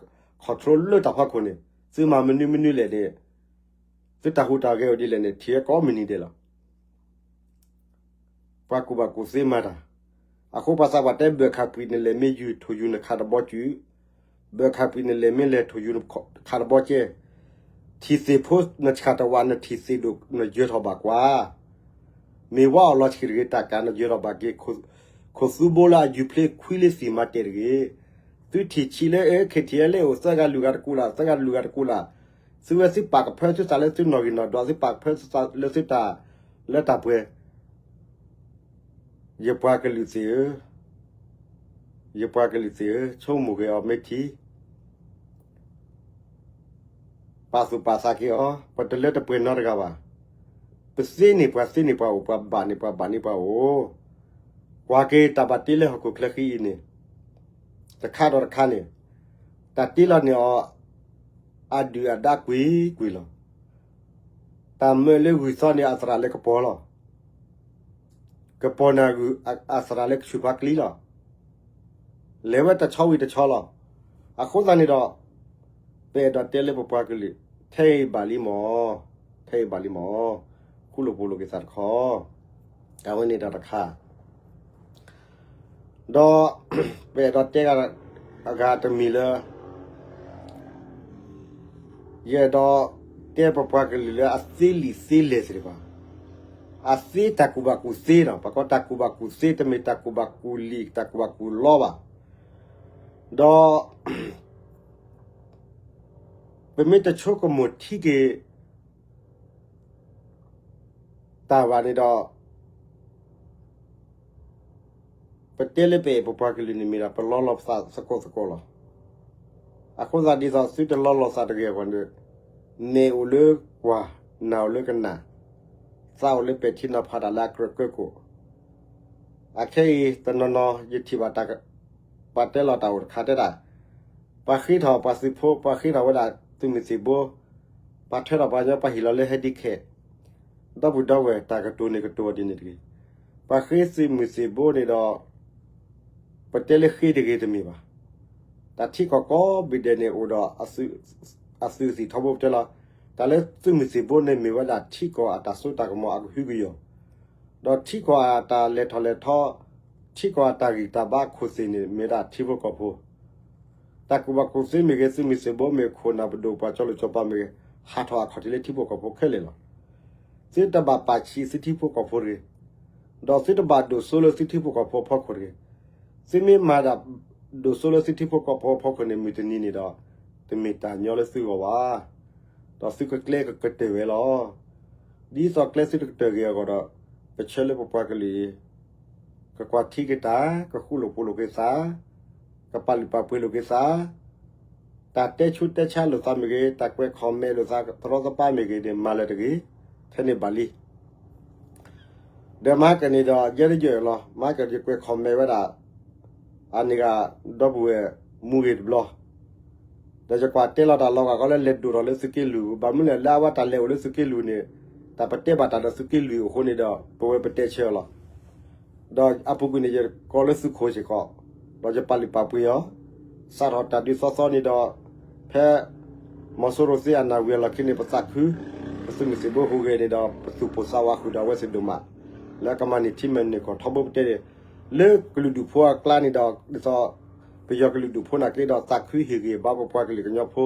control လၢတၢ်ဖီခိၣ်န့ၣ် သုမၤမနုၤမနုၤလဲၣ်န့ၣ် သုတၢ်ဟူးတၢ်ဂဲၤအိၣ်ဒ်လဲၣ်န့ၣ် ထံၣ်ဝဲကိးမုၢ်နံၤဒဲးလီၤ. ပှၤကူၣ်ဘၣ်ကူၣ်သ့မၤတၢ်. အဃိပှၤသးပှၢ်တဲ ဘၢၣ်ခးပှံာ်နလဲၣ်မ့ၢ်ယုၢ် ထိၣ်ယူၤနခးတဘီကုာ်, ဘၢၣ်ခးပှံာ်နလဲၣ်မ့ၢ်လဲၣ် ထိၣ်ယူၤနခးတဘီကဲ, ထံၣ်သ့ၣ်ဖိနဆၣ်တဝး နထံၣ်သ့ၣ်ဒိၣ် နယၢၤထီၣ်ဘၣ်ကွၢ်. မ့ၢ်ဝါအီၤလီၤဆံးတဂ့ၤ တၢ်ကးနယၢၤထီၣ်ဘၣ်က့ၤ ခိၣ်သူဘိလၢအယူၤဖျ့ခွံလၢသံၣ်မၤတဲာ်တဂ့ၤ. သုထံၣ်ဆံးလၢ အဲ ခ့ထံးအဲလ့ၣ်အိၣ် သၢဂၤလွံၢ်ဂၤတကူၣ်လၢ် သၢဂၤလွံၢ်ဂၤတကူၣ်လၢ်, သုဝဲသုပာ်ကဖၢသုသးလၢသုနီၣ်ဂံၢ်နီၣ်ဒွး သုပာ်ကဖၢသုသးလၢသုတၢ် လၢတၢ်ပှဲၤ ယပှၤကလုာ်သ့ၣ်ဧၢ, ယပှၤကလုာ်သ့ၣ်ဧၢ, ဆိကမိၣ်က့ၤအီၤမ့ၢ်ထံ, ပာ်သူၣ်ပာ်သးက့ၤအီၤ, ပတလၢတပှဲၤနီတဂၤဘၣ်. ပသ့န့ၢ်ပှၤသ့န့ၢ်ပှၤအိၣ်, ပှၤဘၣ်န့ၢ်ပှၤဘၣ်န့ၢ်ပှၤအိၣ်. ကွၢ်က့ၤတၢ်ဘၣ်တ့လၢဟီၣ်ခိၣ်ချၢဃံအံၤန့ၣ်, တခါဒီးတခါန့ၣ်, တၢ်တ့လီၤန့ၢ်အီၤ အဒုၣ်အဒါကွံာ်ကွံာ်လီၤ. တၢ်မၢလၢဂုၢ်သီန့ၣ် အသရၣ်လၢကပီၤလီၤ. ကပီၤန့ၣ် အသရၣ်လၢကဆူၣ်ဖးကျံလီၤ. လဲၤဝဲတဆီဝံၤတဆီလီၤ. အဃိသတးန့ၣ်ဒီး, ပအဲၣ်ဒိးတဲလၢပပှၤကလုာ်, ထဲအံၤဘၣ်လံမး, ထဲအံၤဘၣ်လံမး, ဃူလိာ်ဖိးလိာ်က့ၤသးတခီ, အဝဲန့ၣ်တၢ်တခါ ဒီး ပအဲၣ်ဒိးတဲအဂၤတမံၤလၢ ယအဲၣ်ဒိးတဲပပှၤကလုာ်လၢအသ့လံာ်သ့လဲၢ်သ့ၣ်တဖၣ်, အသ့တၢ်ကူၣ်ဘၣ်ကူၣ်သ့ဒီး ပကိးတၢ်ကူၣ်ဘၣ်ကူၣ်သ့ တမ့ၢ်တၢ်ကူၣ်ဘၣ်ကူၣ်လံာ် တၢ်ကူၣ်ဘၣ်ကူၣ်လီဘၣ်. ဒီး ပမ့ၢ်တဆိကမိၣ်ထံက့ၤ တၢ်ဘၣ်န့ၣ်ဒီး ပတဲလၢပအဲၣ်ပပှၤကလုာ်န့ၣ်မ့ၢ်ဒၣ် ပလီလီၤပသးသကိးသကိးလီၤ. အဃိသတးဒ်သိးသုတလီလီၤသးတဂ့ၤအဂီၢ်န့ၣ်, မဲာ်အိၣ်လၢကွၢ်, နၢ်အိၣ်လၢကနၣ်, သးအိၣ်လၢပဲာ်ထံနီၤဖးတၢ်လၢအကြၢးကၢကိၣ်. အခဲအံၤတနီၤနီၤ ယထံၣ်ဘၣ်တၢ်က ပှၤတဲလီၤတၢ်အိၣ်တခါတဲဒၣ်, ပှၤဃ့ထီၣ်ပှၤသုးဖိ ပှၤဃ့ထီၣ်ဝဲဒၣ်သုးမုၢ်သံၣ်ဘိ, ပှၤထွဲထီၣ်ပှၤကညီ ပှၤဟ့ၣ်လီၤလၢ handicap, ဒီပုၢ်ဒီဝဲၢ်တၢ်ကတိၤန့ၣ်ကတိၤဒ်န့ၣ်တဂ့ၤ. ပှၤဃ့သုးမုၢ်သံၣ်ဘိန့ၣ်ဒီး ပတဲလၢဃ့တဂ့ၤတမ့ၢ်ဘၣ်. တၢ်ထံကီၢ်ကိးဘ့ၣ်ဒဲးန့ၣ်အိၣ်ဒီး အသုးသံၣ်ထီဘိပတဲလီၤ. တၢ်လၢသုးမုၢ်သံၣ်ဘိန့ၣ်မ့ၢ်ဝဲဒၣ်ထံကီၢ်အတၢ်စိတၢ်ကမီၤအကဟုကယာ်, ဒီးထံကီၢ်အတၢ်လဲၤထီၣ်လဲၤထီ, ထံကီၢ်အတၢ်ဂံၢ်တၢ်ဘါခိၣ်သ့ၣ်န့ၣ် မ့ၢ်ဒၣ်ထံဖိကီၢ်ဖိ တၢ်ကူၣ်ဘၣ်ကူၣ်သ့မ့ၢ်ဂ့ၤ, သုးမုၢ်သံၣ်ဘိမ့ၢ်ဂ့ၤ, ခိၣ်နၢ်ပဒိၣ်ပှၤကၠီၤလိာ်ကၠီၤပၤမ့ၢ်ဂ့ၤ, ဟးထီၣ်အခီၣ်ထံးလၢထံဖိကီၢ်ဖိခဲလၢာ်လီၤ. သုတဘၣ်ပာ်ဆံးသုထံဖိကီၢ်ဖိတဂ့ၤ, ဒီးသုတဘၣ်ဒိၣ်စိလၢသုထံဖိကီၢ်ဖိအဖီခိၣ်တဂ့ၤ. သုမ့ၢ်မၤဒၣ်ဒိၣ်စိလၢသုထံဖိကီၢ်ဖိအဖီခိၣ်န့ၣ် မုၢ်တနံၤန့ၣ်ဒီး တမ့ၢ်တၢ်ညီလၢသုဂီၢ်ဘၣ်. ဒီးသုကကျဲကကတၢၢ်ဝဲလီၤ. ဒ်သိးကျဲသုတကတၢၢ်ဂ့ၤအဂီၢ်ဒီး ပဆၢလၢပပှၤကလုာ်အံၤ ကကွၢ်ထံက့ၤတၢ်, ကဃူလိာ်ဖိးလိာ်က့ၤသး, ကပာ်လုၢ်ပာ်ပှ့ၤလိာ်က့ၤသး, တၢ်တဲဆူးတဲဆါလိာ်သးမ့ၢ်ဂ့ၤ, တၢ်ကွဲး comment လိာ်သးသရီသပၢ်မ့ၢ်ဂ့ၤန့ၣ် မၤလၢၤတဂ့ၤ, ထဲန့ၣ်ဘၣ်လံ. ဒီးမဟါကန့ၣ်ဒီး ယဲတယၢၢ်လီၤ, မဟါကယကွဲး comment ဝဲဒၣ် အန့ၣ်ဂ့ၤ ဒီပုၢ်ဝဲၢ်မူဂ့ၤတဘျီ ဒီးယကွၢ်တဲလီၤတၢ်လီၤဂာ်ကီလၢလဲၤဒိၣ်ထီၣ်လၢသုးက့လွံၢ်, ဘၣ်မနုၤလဲၣ် လၢအဝဲတၢ်လဲၤအိၣ်လၢသုးက့လွံၢ်န့ၣ် တၢ်ပတဲဘၣ်တၢ်ဒီးသုးက့လွံၢ်အဃိန့ၣ်ဒီး ပဝဲပတဲဆၢအီၤလီၤ. ဒီးအပူၤကွံာ်န့ၣ် ယကိးလၢသုးခိၣ်စ့ၢ်ကီး, ဒီးယပာ်လုၢ်ပာ်ပှ့ၤအီၤ, စးထီၣ်တၢ်ဒုးသီသီန့ၣ်ဒီး ဖဲ မီၤစိရိၤသ့အနၢ်ဝံၤအလီၢ်ခံန့ၣ် ပသးခု, ပသုးမုၢ်သံၣ်ဘိဟူးဂဲၤန့ၣ်ဒီး ပသူၣ်ပိၢ်သးဝးဃုာ်ဒီးအဝဲသ့ၣ်ဒိၣ်မး, လၢအကမၤန့ၢ်ထံမဲာ်န့ၢ်ကီၢ်ထီဘိပတဲန့ၣ်, လၢကလုာ်ဒူၣ်ဖိအကျါန့ၣ်ဒီး ဒ်သိး ပယီၤကလုာ်ဒူၣ်ဖိနာ်က့ဒီး သးခုဟ့ၣ်ဂံၢ်ဘါပပှၤကလုာ်ကညီဖိ,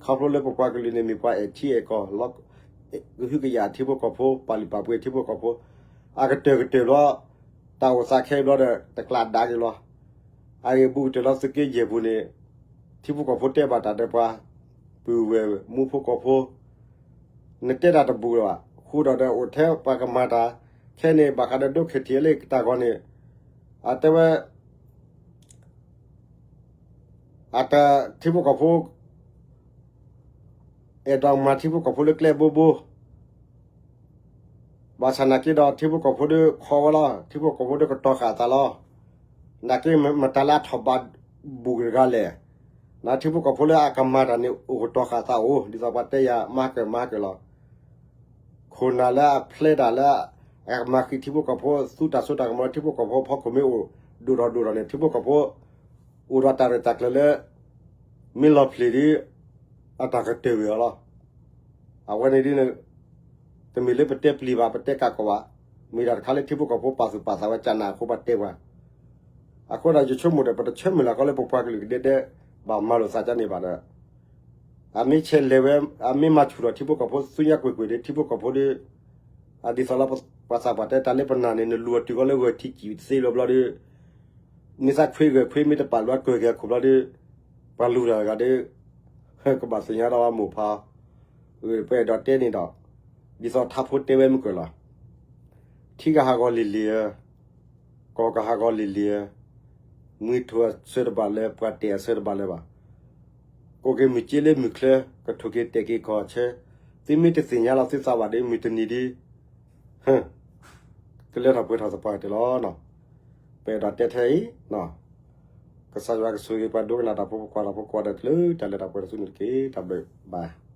ခီဖျိလၢပပှၤကလုာ်န့ၣ်မ့ၢ်ပှၤအဲၣ်ထံအဲၣ်ကီၢ်, ကဟုကယာ်ထံဖိကီၢ်ဖိ, ပာ်လုၢ်ပာ်ပှ့ၤထံဖိကီၢ်ဖိ, အကတၢၢ်ကတၢၢ်ဘျီ တၢ်အိၣ်သးခဲအံၤဘျီဒီး တကျးဒါက့ၤလီၤ. အဂ့ၢ်ဘူးကတၢၢ်လီၤ သုးက့ယဲၢ်ပူၤန့ၣ် ထံဖိကီၢ်ဖိတဲဘၣ်တၢ်ဒီးပှၤ, ပုၢ်ဝဲၢ်မူဖိကီၢ်ဖိ, နတဲတၢ်တဘူးလၢၤဘၣ်, ဃိဒီးဒီးအိၣ်ထဲပှၤကမၤတၢ်, ခဲန့ၣ် ဘၣ်ဃးဒီးဒိခဲထံးလၢကတၢ်ဂီၤန့ၣ်, အတဲဝဲ အတၢ်ထံဖိကီၢ်ဖိ အဲၣ်ဒိးမၤထံဖိကီၢ်ဖိလၢကျဲဘိဘိ, ဘၣ်ဆၣ်နာ်က့ဒီး ထံဖိကီၢ်ဖိဒီးခီဝဲလီၤ, ထံဖိကီၢ်ဖိဒီးကတီၤဃာ်အသးလီၤ. နာ်က့မတၤလၢအထီၣ်ဘးဘူးကတဂၤလဲၣ်. နထံဖိကီၢ်ဖိလၢအကမၤတၢ်န့ၣ် အိၣ်ကတီၤဃာ်အသးအိၣ်, ဒ်သိးပှၤတဲယၤမၤကၢၢ်မၤကၢၢ်လီၤ. ခိၣ်နၢ်လၢအဖျဲတၢ်လၢ အကမၤဃံးထံဖိကီၢ်ဖိ သူတၢ်စိတၢ်ကမီၤလၢထံဖိကီၢ်ဖိအဖီခိၣ်မ့ၢ်အိၣ်ဒိၣ်ထီၣ်ဒိၣ်ထီၣ်န့ၣ် ထံဖိကီၢ်ဖိ အိၣ်ဒီးတၢ်ရဲၣ်တၢ်ကျဲၤလၢ မ့ၢ်လီၤဖျ့ၣ်ဒီး အတၢ်ကတၢၢ်ဝံၤအီၤလီၤ. အဝဲန့ၣ်ဒ်န့ၣ် တမ့ၢ်လၢပတဲပျံၤဘၣ် ပတဲကးကီးဘၣ်, မ့ၢ်ဒၣ်တခါလၢထံဖိကီၢ်ဖိပာ်သူၣ်ပာ်သးဝဲကနၣ်အဃိပှၤတဲပှၤ. အဃိဒီးယဆိကမိၣ်ဒီး ပတဆၢမုၢ်လၢ်ကီလၢပပှၤကလုာ်ကဒဲဒဲ ဘၣ်မၤလိာ်သးကန့ၣ်ဘၣ်ဒီး အမ့ၢ်ဆဲးလဲၤဝဲ အမ့ၢ်မၤဆူၣ်ထီၣ်ထံဖိကီၢ်ဖိ သူညါကွ့ၢ်ကွ့ၢ်ဒီး ထံဖိကီၢ်ဖိဒီး ဒ်သိးလၢပှၤသးပှၢ်တဲတၢ်လၢပနၢ်န့ၣ် နလူၤအီၤတုၤဃီလၢဂၢၢ်ထံကံၣ်တသ့လီၤဘျီဒီး မ့ၢ်သးခွ့ဂၢၢ်ခွ့မ့ၢ်တပာ်လူၤအကၢၢ်က့ၤအခိၣ်ဘျီဒီး ပှၤလူၤတၢ်တဂၤဒီး ကဘၣ်သ့ၣ်ညါဒီးအမိၢ်ဖး ပအဲၣ်ဒိးတဲန့ၣ်ဒီး ဒ်သိးထါဖိတဲဝဲမုၢ်ကၢၢ်လီၤ. ထံကဟးဂီၤလံၤလံၤဧၢ, ကီၢ်ကဟးဂီၤလံၤလံၤဧၢ, မုၢ်ထူၣ်အဆၢတဘၣ်လၢၤ ပှၤတဲာ်အဆၢတဘၣ်လၢၤဘၣ်. ကိးက့ၤမုၢ်က့လၢမုၢ်ချၢ ကထူၣ်က့ၤတဲာ်က့ၤကီၢ်ဆၢ, သုမ့ၢ်တသ့ၣ်ညါလီၤသုသးဘၣ်ဒီး မုၢ်တနံၤဒီး ကလၢထီၣ်ပှဲၤထီၣ်သပှၢ်ကတၢၢ်လီၤ. ပအဲၣ်ဒိးတဲထဲအံၤ, ကစၢ်ယွၤကဆိၣ်ဂ့ၤပှၤဒိကနၣ်တၢ်ဖိ ပကွၢ်တၢ်ဖိကိးဂၤဒဲး တချုးတၢ်လၢတၢ်ပှဲၤတစုန့ၣ်တက့ၢ်. တၢ်ဘျုးဘၣ်.